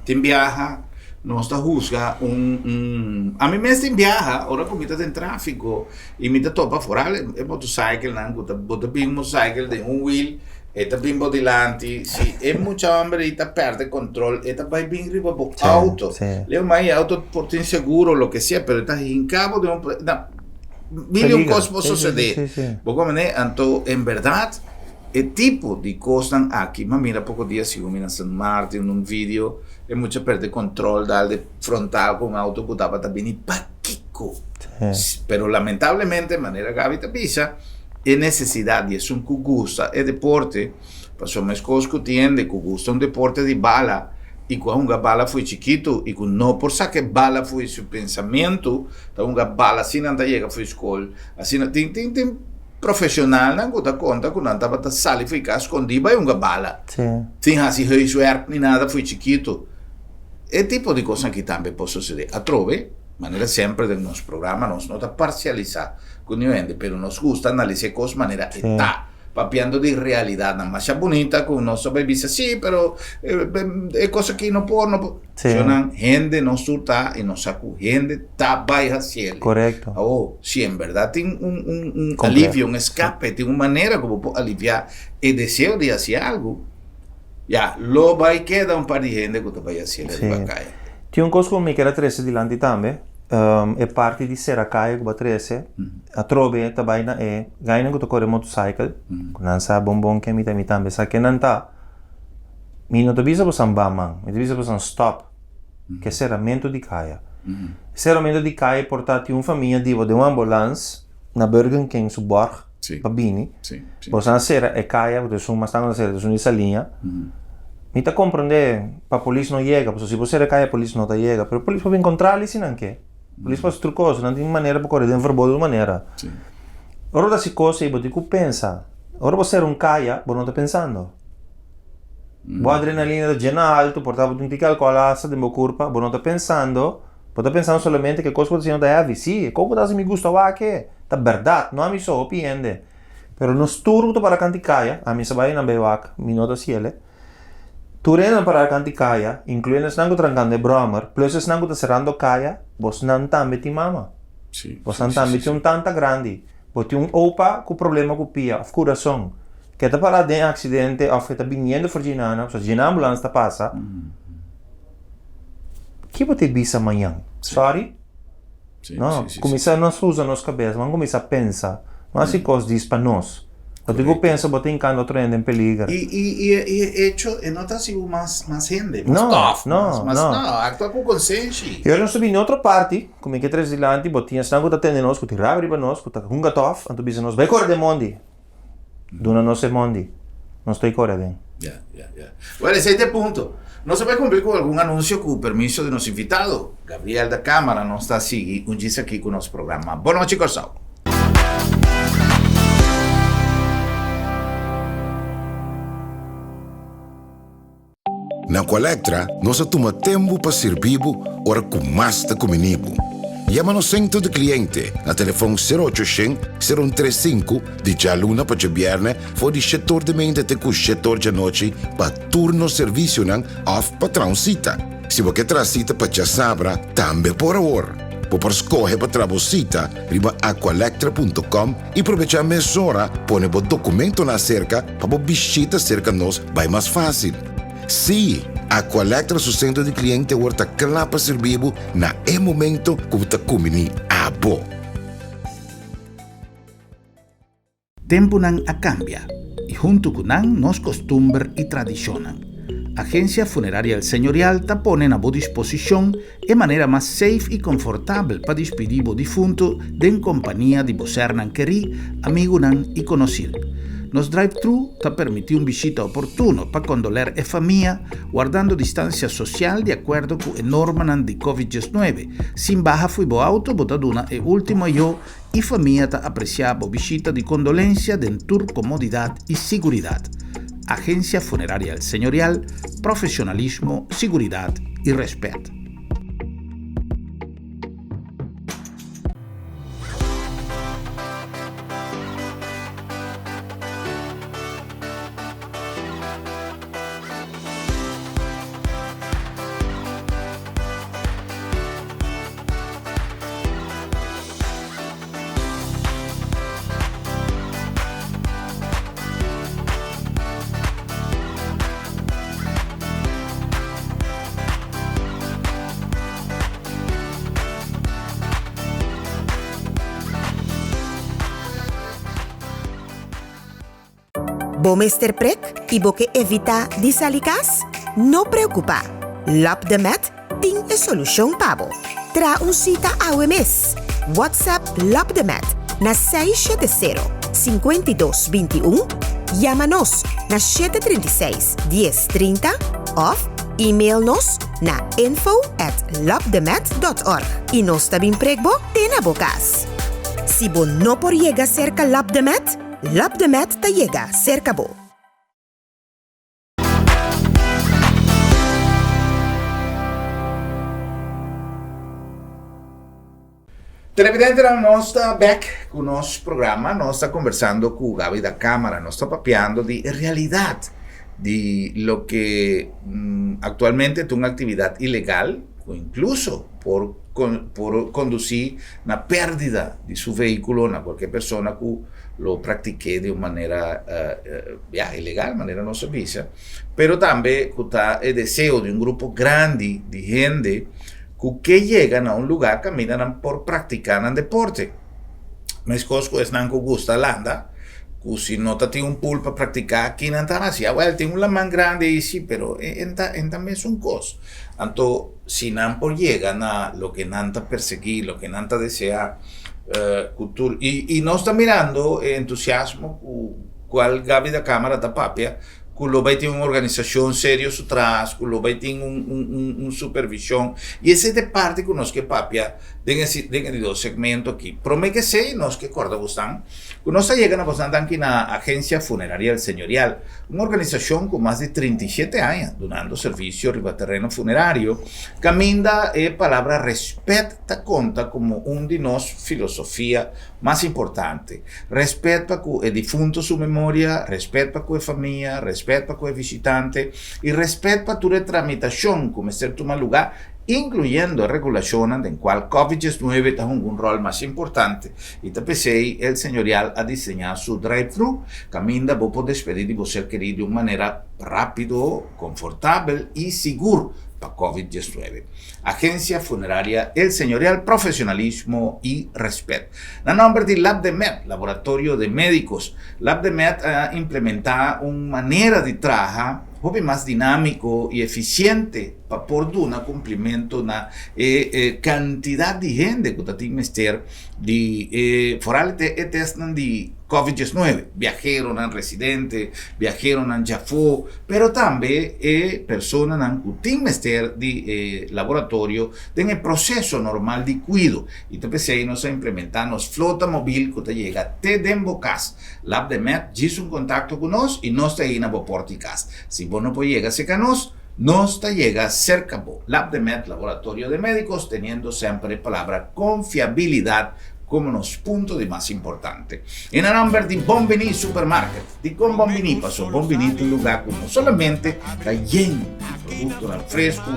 tin biaha nos ta husga un, un, ami mes tin biaha ora ku mi ta den tráfiko, I mi ta topa foral e motorcyclenan ku ta bo ta bin motorcycle den un wiel e ta bin bo dilanti si e mucha homber ei ta perde control e ta bai bin riba bo auto leo mai e auto por tin seguro lo ke sea pero e ta hinka bo den un na mil y un kos por sosode bo komprende anto en berdad e tipo di kosnan aki mi a mira poko dia sigun mi na Sint Maarten un video e mucha perde control dal de frontal ku un auto ku tabata bini pakiko. Pero lamentablemente, manera Gaby ta bisa, e necesidad di esun cu gusta e deporte, pasobra mescos cu tin hende cu gusta un deporte di bala y cu a hunga bala fo'i chikito y cu no por saca e bala fo'i su pensamiento, ta hunga bala asina nan ta yega fo'i scol, asina tin tin tin profesionalnan cu ta conta cu nan tabata sali fo'i cas scondi bay hunga bala, sin haci huiswerk ni nada fo'i chikito. E tipo di cosnan aki tambe por sucede atrobe. Manera semper den nos programa nos no ta parcialisa cu niun hende pero nos gusta analisa e cos manera e ta. papiando di realidatnan masha bunita ku nos ta bai bisa sí pero e kos aki no por no por. Sí. Shonnan hende nos tur ta i nos sa ku hende ta bai hasiel. Korekto. Awo, si en bèrdat tin un un un Kompleto. alivio, un eskape, tin un manera ku bo por aliviá e deseo di hasi algu, ya, lo bai keda un par di hende ku ta bai hasiel Sí. riba kaya. Tin un kos ku mi kier a trese dilanti tambe, e parti di sera kaya ku bo a trese, atrobe ta bai na e gainan ku ta kore motorcycle, ku nan sa bon bon ken mi ta, mi tambe sa ken nan ta. Mi no ta bisa bosan ba man, mi ta bisa bosan stop ku e seramentu di kaya. E seramentu di kaya por ta tin un famia di bo den un ambulans na Burger King su bòrg pa bini. Bosan a sera e kaya, ku ta esun mas tantu ta sera, ta esun di Saliña. Mi ta komprondé pa polis no yega, pasobra si bo sera e kaya polis no ta yega, pero polis por bin kontrali si nan ke. Polis por hasi tur kos, nan tin manera pa kore den verbodo manera. Ora bo ta hasi kos ei bo tin ku pensa. Ora bo sera un kaya bo no ta pensando. Bo adrenalina ta djena altu, por ta bo tin tiki alcohol hasta den bo curpa, bo no ta pensando, bo ta pensando solamente ke kos ku bo ta haciendo ta heavy. Sí, e kos ku bo ta hasi mi gusta wak e, ta berdad, no ami so, hopi hende. Pero nos tur ku ta para kanti kaya, ami sa bai nan bay wak, mi no ta hasiel e. Tur hende nan para kanti kaya, incluyendo esnan ku ta trankando e brommer, plus esnan ku ta serando kaya, bosnan tambe tin mama. Bosnan tambe tin un tanta grandi. Bo tin un opa ku problema ku pia of kurason. Ke ta para den aksidente òf ke ta biniendo for djinana, pasobra djina ambulans ta pasa, ki bo ta bisa mañan? Sorry? No, kuminsá nos usa nos kabes, ban kuminsá pensa, no hasi kos dis pa nos. Bo tin ku pensa bo ta hinkando otro hende den peliger. I i e echo e no ta hasi bo mas mas hende, mas tof, mas mas no, aktua ku konsenshi. I ora nos ta bini otro parti, ku mi ke trese dilanti, bo tin esnan ku ta tende nos, ku tin rabia riba nos, ku ta hunga tof, anto bisa nos, bai kore den mondi. Duna nos e mondi. Nos ta kore aden. Ya, ya, ya. Bueno, esei ta e punto. Nos a bai cumpli cu algun anuncio cu permiso di nos invitado, Gabriel da Camara. Nos ta sigui un djis aki cu nos programa. Bon nochi, Corsou. Na Aqualectra nos a tuma tempu pa sirbi bo ora ku mas ta kumini bo. Yama nos sentro di kliente na telefon sero ocho shen, sero un tres sinku di djaluna pa djabièrnè for di shetor di meinta te ku shetor djanochi pa tur nos servisionan òf pa traha un sita. Si bo ke traha sita pa djasabra tambe por awor. Bo por skohe pa traha bo sita riba aqualectra punto com i probechá mesora pone bo dokumentonan aserka Pa bo bishita serka nos bai mas fásil. Sí, Aqualectra su sentro di kliente awor ta kla pa sirbi bo na e momento ku bo ta kumbiní abo. Tempunan a kambia i huntu ku nan nos kostumber i tradishonnan. Agensia Funeraria El Señorial ta pone na bo disposishon E manera mas safe i konfortabel pa dispidí bo difuntu den kompania di bo sernan kerí, amigunan i konosir. Nos drive-thru ta permití un bishita oportuno pa kondoler e famia, wardando distansia sosial di akuerdo ku e normanan di Covid 19. Sin baha fui bo auto bo ta duna e último ayó i famia ta apresiá bo bishita di kondolensia den tur komodidat i siguridat. Agensia Funeraria El Señorial, profesionalismo, siguridat i rèspèt. Bo mester prek i bo ke evitá di sali kas? No preokupá! Lap de Met tin e solushon pa bo. Traha un sita awe mes! WhatsApp Lap de Met na 670 52 21, yama nos na 736 10 30 òf email nos na info at lapdemet dot org i nos ta bin prek bo te na bo kas. Si bo no por yega serka Lap de Met, Lap de Met ta yega serka bo. Televidentenan nos ta bek ku nos programa, nos ta konversando ku Gaby da Camara, nos ta papiando di e realidat di loke aktualmente ta un aktividat ilegal ku inkluso por por kondusí na pèrdida di su vehíkulo na kualke persona ku lo praktik'é di un manera ya ilegal manera nos a bisa, pero tambe ku ta e deseo di un grupo grandi di hende ku ke yega na un lugá kaminda nan por praktiká nan deporte. Meskos ku esnan ku gusta landa, ku si no ta tin un pool pa praktiká, ki nan ta hasi? Awèl, tin un laman grandi ei sí, pero e ta e ta mesun kos. Anto, si nan por yega na loke nan ta persiguí, loke nan ta deseá, ku tur, i i nos ta mirando e entusiasmo ku kual Gaby da Camara ta papia, ku lo bai tin un organisashon serio su tras, ku lo bai tin un un un supervishon. I esei ta e parti ku nos ke papia den e den e di dos segmento aki. Promé ke esei nos ke kòrda bosnan ku nos a yega na bosnan danki na Agencia Funeraria El Señorial, un organisashon ku mas di 37 aña dunando servisio riba tereno funerario, kaminda e palabra rèspèt ta konta komo un di nos filosofia Mas importante, respet pa ku e difunto su memoria, respet pa ku e famia, respet pa ku e visitante i respet pa tur e tramitashon ku mester tuma lugá, inkluyendo e regulashonnan den kual Covid 19 ta hunga un ròl mas importante. I ta p'esei El Señorial a diseñá su drive-thru, kaminda bo por despedí di bo ser kerí di un manera rápido, konfortabel i sigur pa Covid 19. Agencia Funeraria El Señorial Profesionalismo y Respet. Na nomber di LabdeMed, Laboratorio de Médicos, LabdeMed a implementa un manera di traha hopi mas dinámico y eficiente pa por duna cumplimento na e cantidad di hende cu ta tin mester di e foral e testnan di Covid 19, biaheronan residente, biaheronan djafó, pero tambe e personanan ku tin mester di e laboratorio den e proseso normal di kuido. I ta p'esei nos a implementá nos flota mobil ku ta yega te den bo kas. Labdemed djis un kontakto ku nos i nos ta ei na bo pòrt'i kas. Si bo no por yega serka nos, nos ta yega serka bo. Labdemed, Laboratorio de Médicos, teniendo semper e palabra konfiabilidat komo nos punto di mas importante. E na nomber di Bon Bini Supermarket. Dikon Bon Bini? Pasobra Bon Bini ta un lugá ku no solamente ta yen di produktonan fresku,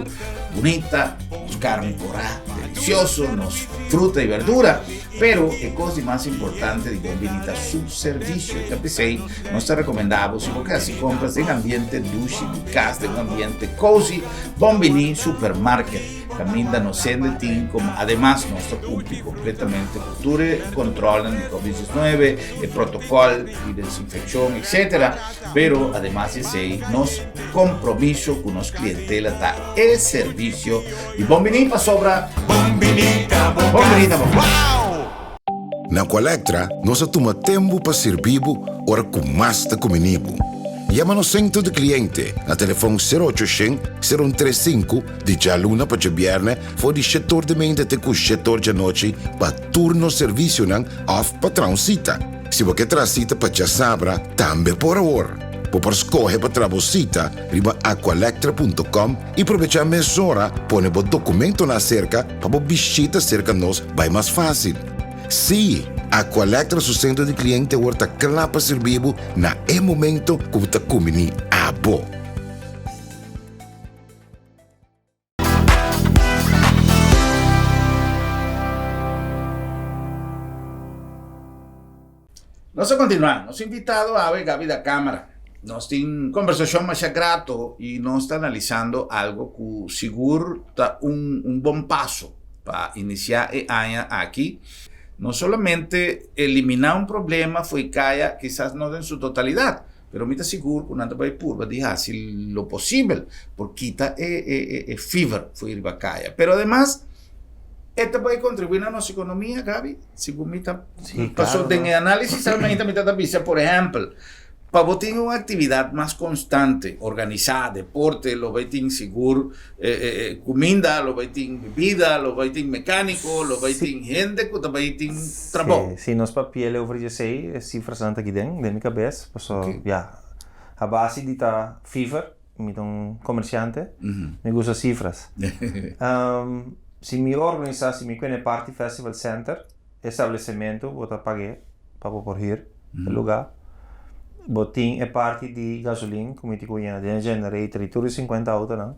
bunita, nos karni korá delisioso, nos fruta i berdura, pero e kos di mas importante di Bon Bini ta su servisio. Ta p'esei nos ta rekomendá bo si bo ke hasi kompras den ambiente dushi di kas, den un ambiente kozi, Bon Bini Supermarket. Kaminda nos sende tin komo ademas nos ta kumpli kompletamente ku tur e kontrolnan di covid 19, e protokòl di desinfekshon etsetera, pero ademas di esei nos kompromiso ku nos klientela ta e servisio di Bon Biní pasobra Bon Biní ta bo Bon Biní ta bo kas. Na Aqualectra nos a tuma tempu pa sirbi bo ora ku mas ta kumini bo. Yama nos sentro di kliente na telefòn sero ocho shen, sero un tres sinku di djaluna pa djabièrnè for di shetor di meinta te ku shetor djanochi pa tur nos servisionan òf pa traha un sita. Si bo ke traha sita pa djasabra tambe por awor. Bo por skohe pa traha bo sita riba aqualectra punto com i probechá mesora pone bo dokumentonan aserka pa bo bishita serka nos bai mas fásil. Sí, Aqualectra su sentro di kliente awor ta kla pa sirbi bo na e momento ku bo ta kumbiní abo. Nos a continua, nos invitado awe Gaby da Camara. Nos tin conversacion masha grato y nos ta analisando algo cu sigur ta un, un bon paso pa inicia e aña aki. No solamente elimina un problema fo'i caya, kisas no den su totalidad, Pero mi ta sigur ku nan ta bai purba di hasi lo posibel por kita e e e e fever for riba kaya. Pero ademas e ta bai kontribuí na nos ekonomia, Gaby, segun mi ta Sí, paso claro, den no. e análisis almahinta mi ta ta bisa, por ehèmpel, pa bo tin un aktividat mas konstante, organisá, deporte, lo bai tin sigur Kuminda, lo bai tin bibida, lo bai tin mekániko, lo bai tin hende ku ta bai tin trabou. Si, si nos papiel over di esei, e sifrasnan ta aki den, den mi kabes, paso ya, a base di ta fever, mi ta un komersiante, mi gusta sifras. Si mi organisa, si mi kende Party Festival Center, establecimento, bo ta pag'é pa bo por huur e lugá. Bo tin e parti di gasolin ku mi tin ku yena den e generator i tur e 50 autonan.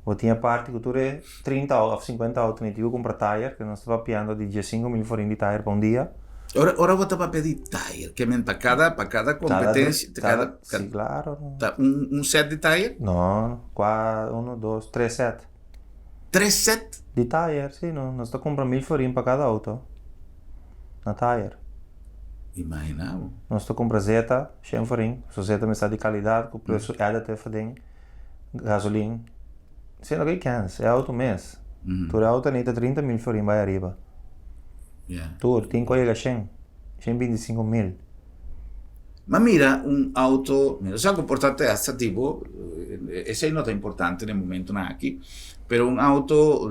Bo tin e parti ku tur e 30 òf 50 auto mi tin ku kumpra tire, ku nos ta papiando di 15.000 florin di tire pa un dia. Ora bo ta papia di tire, ke men pa kada kompetensia, kada, Si, klaro. Ta un set di tire? No, kua, uno, dos, tres set. Tres set? Di tire, si, no. Nos ta kumpra 1000 florin pa kada auto na tire. Imaginá bo. Nos ta kumpra zeta, 100 florin. So zeta mester di kalidat, ku presu additive aden, gasolin. Siendo ku e kens, e auto mes. Tur e auto anita 30.000 florin bai ariba. Tur, tin ku a yega 100, 125.000. Ma mira un auto, mira, sa ku por ta testa tipo, esei no ta importante na e momentonan aki, pero un auto,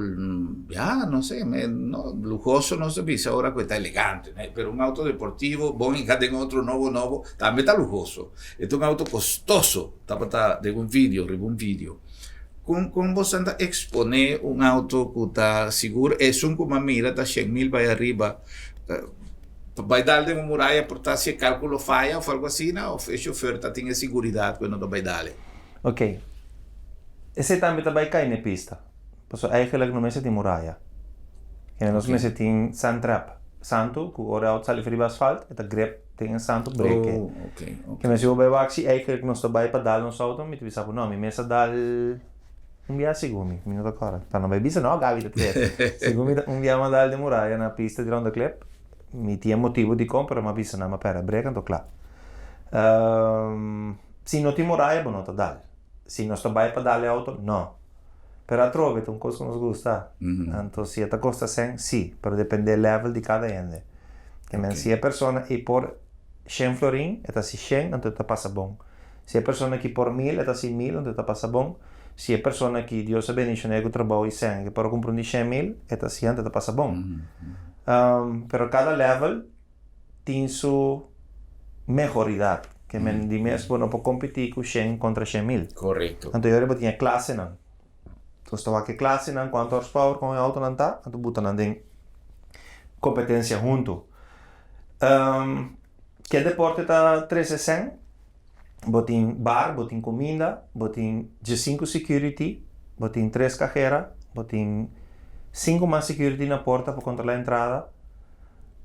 ya, no sé, me, no, luhoso no se bisa ora ku e ta elegante, ne, pero un auto deportivo bon hinka den otro nobo nobo, tambe ta luhoso. E ta un auto kostoso, tabata den un video, riba un video. Kon bo ta eksponé un auto ku ta sigur esun ku mi a mira ta 100.000 bai ariba, bai dal den un muraya por ta si e kálkulo faya òf algu asina òf e shofèr ta tin e siguridat ku e no ta bai dal? Ok. Esei tambe ta bai kai na e pista. Pasobra eigenlijk no mester tin muraya. Kende nos mester tin sand trap. Santu ku ora e auto sali for riba asfalt e ta grip den e santu breke. Oh, ok, ok. Kende si bo bai wak si eigenlijk nos ta bai pa dal nos auto mi ta bisa bo no mi mes a dal un bia segun mi, mi no ta kòrda. Pa no bai bisa no Gaby ta tres. Segun mi ta un bia mi a dal den muraya na pista di Ronde Klip. Mi tin e motibu dikon pero mi a bisa nan mi a pèrdè brek anto kla. Si no tin muraya bo no ta dal. Si nos ta bai pa dal e auto, no. Pero atrobe ta un kos ku nos gusta. Anto si e ta kosta sèn, si, pero depende e level di kada hende. Ke men si e persona ei por shen florin, e ta hasi shen, anto e ta pasa bon. Si e persona ki por mil, e ta hasi mil, anto e ta pasa bon. Si e persona ki Dios a bendishon'é ku trabou i sèn, e por a kumpra un di 100.000, e ta hasi anto e ta pasa bon. Pero kada level tin su mehoridat. Ke men di mes bo no por kompetí ku 100 kontra 100.000. Anto yora bo tin e klasenan. Nos ta wak e klasenan, kuantu horsepower kon e outonan ta, anto buta nan den kompetensia huntu. Ke deporte ta trese sèn? Bo tin bar, bo tin kuminda, bo tin 15 security, bo tin tres kajera, bo tin sinku mas security na porta pa kontrolá entrada,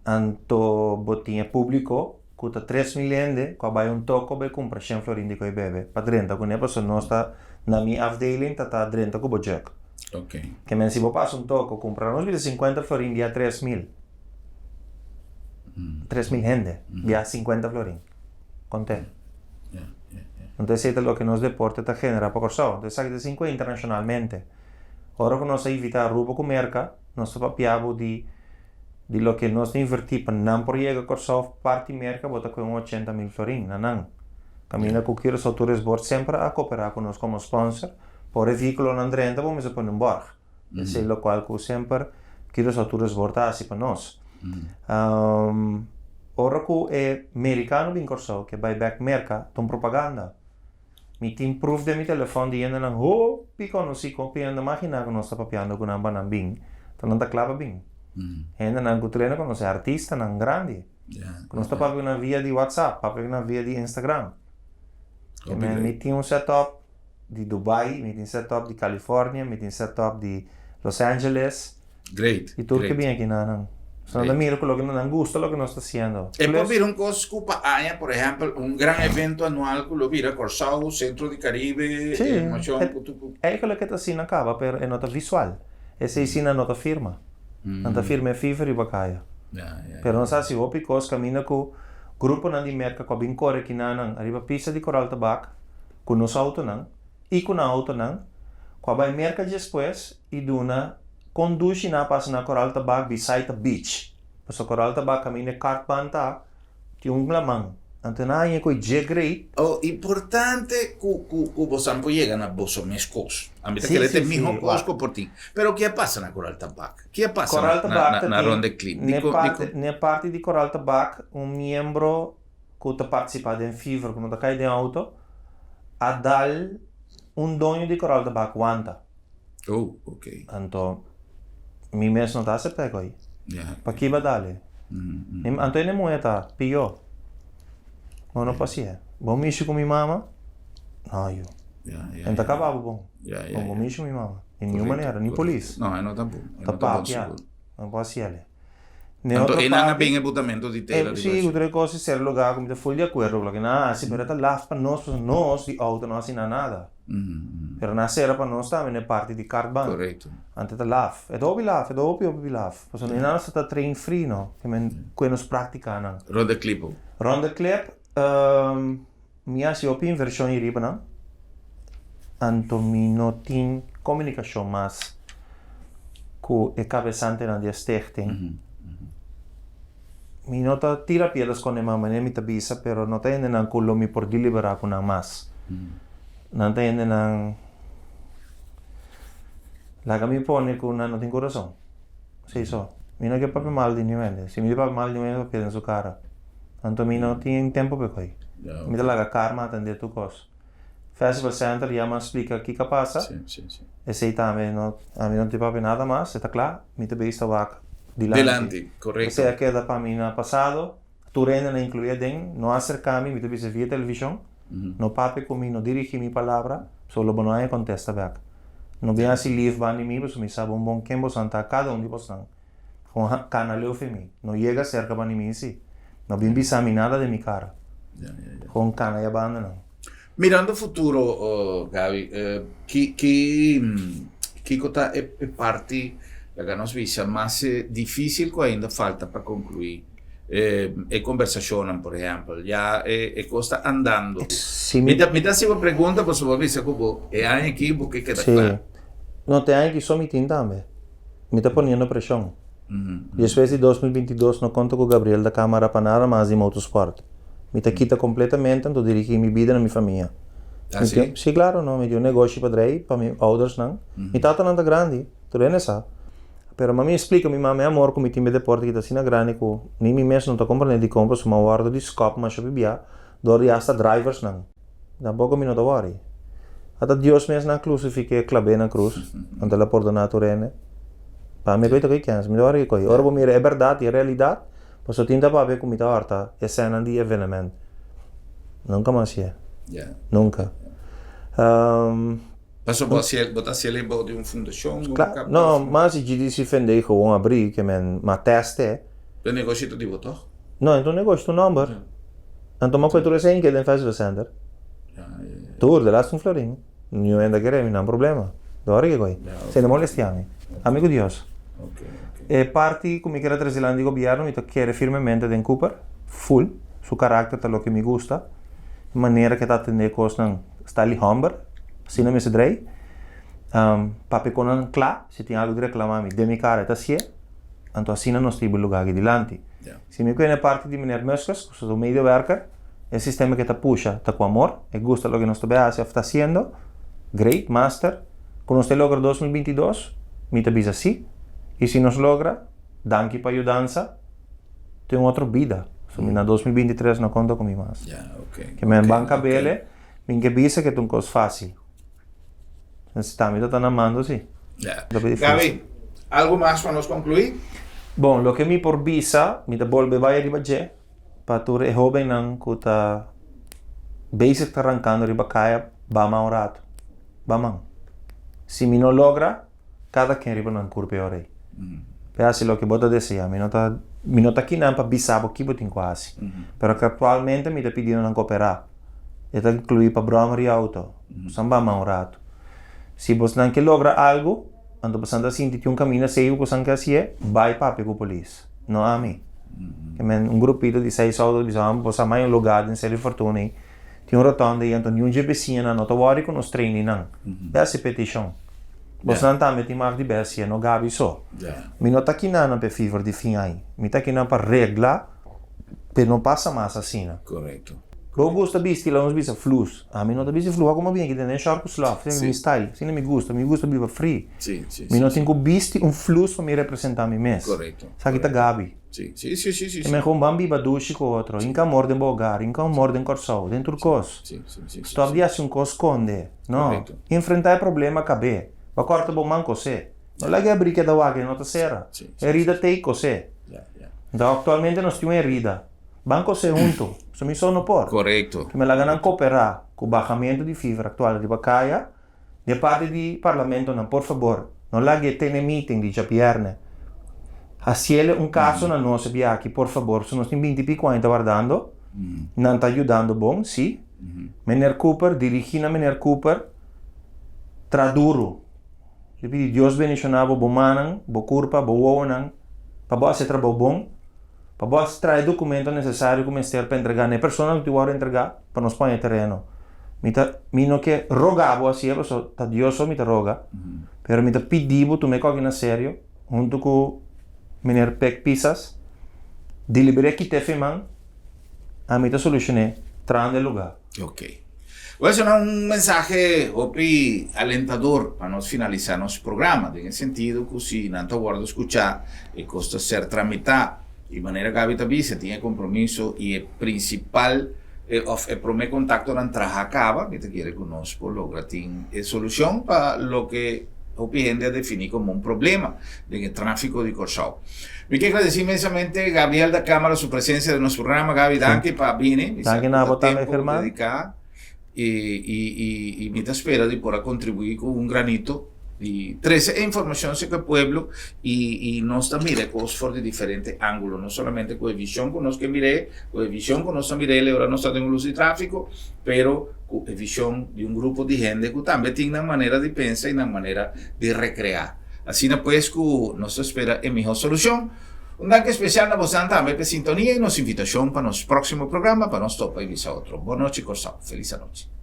anto bo tin e públiko ku ta 3000 hende ku a bai un toko bai kumpra 100 florin di koi bebe pa drenta kuné pasobra nos ta na mi afdeling ta ta drenta ku bo jug. Ke men si bo pasa un toko kumpra nos bisa 50 florin bia 3000. 3000 hende bia 50 florin. Konten. Anto esei ta loke nos deporte ta genera pa Kòrsou. Anto esaki ta sinku internashonalmente. Ora ku nos a invitá Aruba ku Merka, nos ta papia bo di di loke nos ta invertí pa nan por yega Kòrsou parti Merka bo ta kohe un 80.000 florin na nan. Kaminda ku Curaçao Tourist Board semper a koperá ku nos komo sponsor, pa ora e vehíkulonan drenta bo mester pone un bòrg. Esei lokual ku semper Curaçao Tourist Board ta hasi pa nos. Ora ku e merikano bin Kòrsou ke bai bèk Merka ta un propaganda. Mi tin proof den mi telefòn di hendenan hopi konosí ku hopi hende maginá ku nos ta papiando ku nan pa nan bin, ta nan ta kla pa bin. Hendenan ku tur hende konosé, artistanan grandi. Ku nos ta papia ku nan via di WhatsApp, papia ku nan via di Instagram. Mi tin un setup di Dubai, mi tin setup di California, mi tin setup di Los Angeles. I tur ke bin aki na nan. So nan ta mira ku loke nan gusta loke nos ta hasiendo. E por bira un kos ku pa aña, por ehèmpel, un gran evento anual ku lo bira Kòrsou, Sentro di Karibe, e emoshon ku tur ku. Eigenlijk e ta asina kaba, pero e no ta visual. Esei si nan no ta firma. Nan ta firma e FIFA riba kaya. Pero nos a hasi hopi kos kaminda ku gruponan di Merka ku a bin kore kinanan ariba pista di Koral Tabak ku nos outonan i ku nan outonan ku a bai Merka despues i duna kon dushi nan a pasa na Koral Tabak beside the beach. Pasobra Koral Tabak kaminda e kartbaan ta, tin un laman. Anto nan haña ku e dje great. Oh, importante ku ku ku bosan por yega na boso mes kos. A mi ta kere ta e miho kos ku por tin. Pero ke a pasa na Koral Tabak? Ke a pasa na na na Ronde Klip? Dikon dikon? Ne parti di Koral Tabak un miembro ku ta partisipá den Fever ku no ta kai den outo a dal un doño di Koral Tabak wanta. Oh, ok. Anto. Mi mes no ta acepta e coi. Paki ba dale? Anto e muhe ta pio. Bo no pasie. Bo mishi cu mi mama? No yu. E ta caba bo bon. Bo mishi cu mi mama. Di ningun manera, ni polis. No, e no ta bon. Ta papia. No por haciele. Anto e nan a bin e butamento di tera. Si, cu tur e cos di ser lugar cu mi ta full di acuerdo cu loke nan a haci, pero e ta laf pa nos, pasobra nos di auto no haci nan nada. Pero nan a cera pa nos tambe na e parti di kartbaan. Correcto. Anto e ta laf. E ta hopi laf, e ta hopi hopi laf. Pasobra nan sa ta train free no, ke men cu e nos practicanan. Rond de clip ho. Rond de clip, mi a haci hopi inversion hiriba nan, anto mi no tin comunicacion mas cu e cabesantenan di e stichting. Mi no ta tira piedras con e man manera mi ta bisa, pero no ta hendenan cu lo mi por delibera cu nan mas. Nan ta hendenan, laga mi pone cu nan no tin curason. Si so. Mi no ke papia mal di niun hende. Si mi di papia mal di un hende, papia den su cara. Anto mi no tin tempo pa e koy. Mi ta laga karma atende tur kos. Festival Center ya mi a splika kiko a pasa. Esei tambe no, ami no tin papia nada mas, e ta kla. Mi ta bes ta wak dilanti. Dilanti, korekto. Esei a keda pa mi na pasado. Tur hende na inkluí aden. No aserká mi, mi ta bisa via televishon. No papia ku mi, no dirigí mi palabra, pasobra lo bo no haña kontesta bèk. No bin hasi lif ban di mi, pasobra mi sa bon bon ken bosan ta, kada un di bosan. Gewoon kana leu fe mi. No yega serka ban di mi si. No bin bisa mi nada den mi kara. Gewoon kana ya banda nan. Mirando futuro, Gaby, ki ki kiko ta e parti, laga nos bisa, mas dificil ku ainda falta pa conclui e conversacionnan, por ehempel? Ya e cos ta andando. Mi ta mi ta haci bo pregunta pasobra bo a bisa ku bo e aña aki bo ke keda kla. Si. No, te aña aki so mi tin tambe. Mi ta poniendo preshon. Despues di 2022 no konta ku Gabriel da Camara pa nada mas di motorsport. Mi ta kita kompletamente anto dirigí mi bida na mi famia. Ah, si? Si, klaro, no. Mi tin un negoshi pa drei pa mi oudersnan. Mi tatanan ta grandi, tur hende sa. Pero mami a splika mi mama e amor ku mi tin pa e deporte ki ta asina grandi ku ni mi mes no ta komprendé dikon pasobra mi a wòrdu di skòp masha bibia dor di asta driversnan. Tampoco mi no ta worry. Ata Dios mes nan crucifique clabe na cruz, anto el a pordona tur hende. Pa mi ta koy kens, mi ta worry koy. Ora bo mira e berdad y e realidad, pasobra tin ta papia cu mi ta horta e escenan di evenement. Nunca mas hacié. Nunca. Pasobra bo hacié, bo ta hacié ley bou di un fundacion? Claro, no, mas si GDC Fendey gewoon abri, ke men ma teste. E negoshi ta di bo toch? No, e ta un negoshi, ta un nomber. Nan tuma kue tur esei keda den Festival Center. Tur, de laatste un florin. Niun hende a kere mi, nan problema. Dor ke koi. Esei no molestia mi. Ami ku Dios. E parti ku mi kere trese dilanti di gobierno, mi ta kere firmemente den Cooper, full. Su karakter ta loke mi gusta. E manera ke ta atende kosnan, sta li homber. Asina mester drei. Papia ku nan kla, si tin algu di reklama mi, den mi kara e ta hacié. Anto asina nos ta hiba e lugar aki dilanti. Si mi kuene parti di meneer Muskes, ku su medewerker, e sistema ke ta pusha ta ku amor, e gusta loke nos ta bai hasi òf ta hasiendo, great, master, ku nos ta logra 2022, mi ta bisa si, i si nos logra, danki pa yudansa, tin un otro bida. So mi na 2023 no konta ku mi mas. Ke men ban kabele, mi ke bisa ke ta un kos fásil. Esta mi ta ta na mando si. Yeah. Gaby, algo mas pa nos conclui? Bon, loke mi por bisa, mi ta bolbe bai riba dje, pa tur e hobennan ku ta bezig ta rankando riba kaya, ba man un ratu. Ba man. Si mi no logra, kada ken riba nan kurpa e ora ei. Pe hasi loke bo ta desea. Mi no ta, mi no ta kinan pa bisa bo ki bo tin ku hasi. Pero ke aktualmente mi ta pidiendo nan koperá. E ta inkluí pa bròmer i outo. Bosan ba man un ratu. Si bosnan ke logra algu, anto bosan ta sinti tin un kaminda seigu ku bosan ke hasié, bai papia ku polis, no ami. Ke men un grupito di seis outo ta bisa, bo sa mai un lugá den Seri Fortuna ei, tin un rotonda ei, anto niun dje besiñanan no ta wòri ku nos trainingnan. Bai hasi petishon. Bosnan tambe tin mag di bai hasié, no Gaby so. Mi no ta kinanan pa e fever di fin ai. Mi ta kinan pa regla pa e no pasa mas asina. Bo gusta bisti la nos bisa flus. Ami no ta bisti flus. Wak como bin aki den short cu slof. Esei mi style. Asina mi gusta. Mi gusta biba free. Mi no tin cu bisti un flus pa mi representa mi mes. Esaki ta Gaby. E men gewoon ban biba dushi cu otro. Hinca amor den bo hogar. Hinca amor den Corsou. Den tur cos. Stop di haci un cos sconde. No. Enfrenta e problema cabe. Bo corta bo man cose. No laga e abrí keda wak, e no ta sera. Herida t'ei kosé. Anto aktualmente nos tin un herida. Ban kosé huntu. So mi so no por. Ke mi laga nan koperá ku bahamentu di fever aktual riba kaya. Di e parti di parlamentonan, por fabor, no laga e tene meeting di djabièrnè. Hasiele un kaso na nos e biaha aki, por fabor. So nos tin binti piku aña ta wardando. Nan ta yudando bon, sí. Meneer Cooper, dirigí na meneer Cooper, Tra duru. Mi pidi Dios bendishoná bo, bo mannan, bo kurpa, bo wowonan, pa bo hasi e trabou bon, pa bo hasi traha e dokumento nesesario ku mester pa entregá na e persona ku tin wòrdu entregá pa nos pon e tereno. Mi ta, mi no ke roga bo hasié pasobra ta Dios so mi ta roga, pero mi ta pidi bo tuma e kòki na serio huntu ku Meneer Pek Pisas, diliber'é kit'é firman, ami ta solushoné trahando e lugá. Ok. Bo a sona un mensahe hopi alentador pa nos finalisa nos programa, den e sentido cu si nan ta wordo scucha e cos ta ser tramita y manera Gaby ta bisa tin e compromiso y e principal of e prome contactonan traha caba, mi ta kere cu nos por logra tin e solucion pa loke hopi hende a defini como un problema den e trafico di Corsou. Mi ke gradeci inmensamente Gabriel da Camara su presencia den nos programa. Gaby, danki pa bini. Mi sa Danki na ku bo ta tambe, tempo German. dedica y, y, y, y mi ta spera di por a contribui cu un granito di trece e informacion cerca e pueblo y, y nos ta mira e cos for di diferente angulo, no solamente cu e vision cu nos ke mir'é, cu e vision cu nos ta mir'é ora nos ta den un luz di trafico, pero cu e vision di un grupo di hende cu tambe tin nan manera di pensa y nan manera di recrea. Asina pues ku nos ta spera e mihó solushon. Un danki spesial na bosan tambe p'e sintonia i nos invitashon pa nos próksimo programa pa nos topa i bisa otro. Bon nochi Kòrsou. Felis anochi.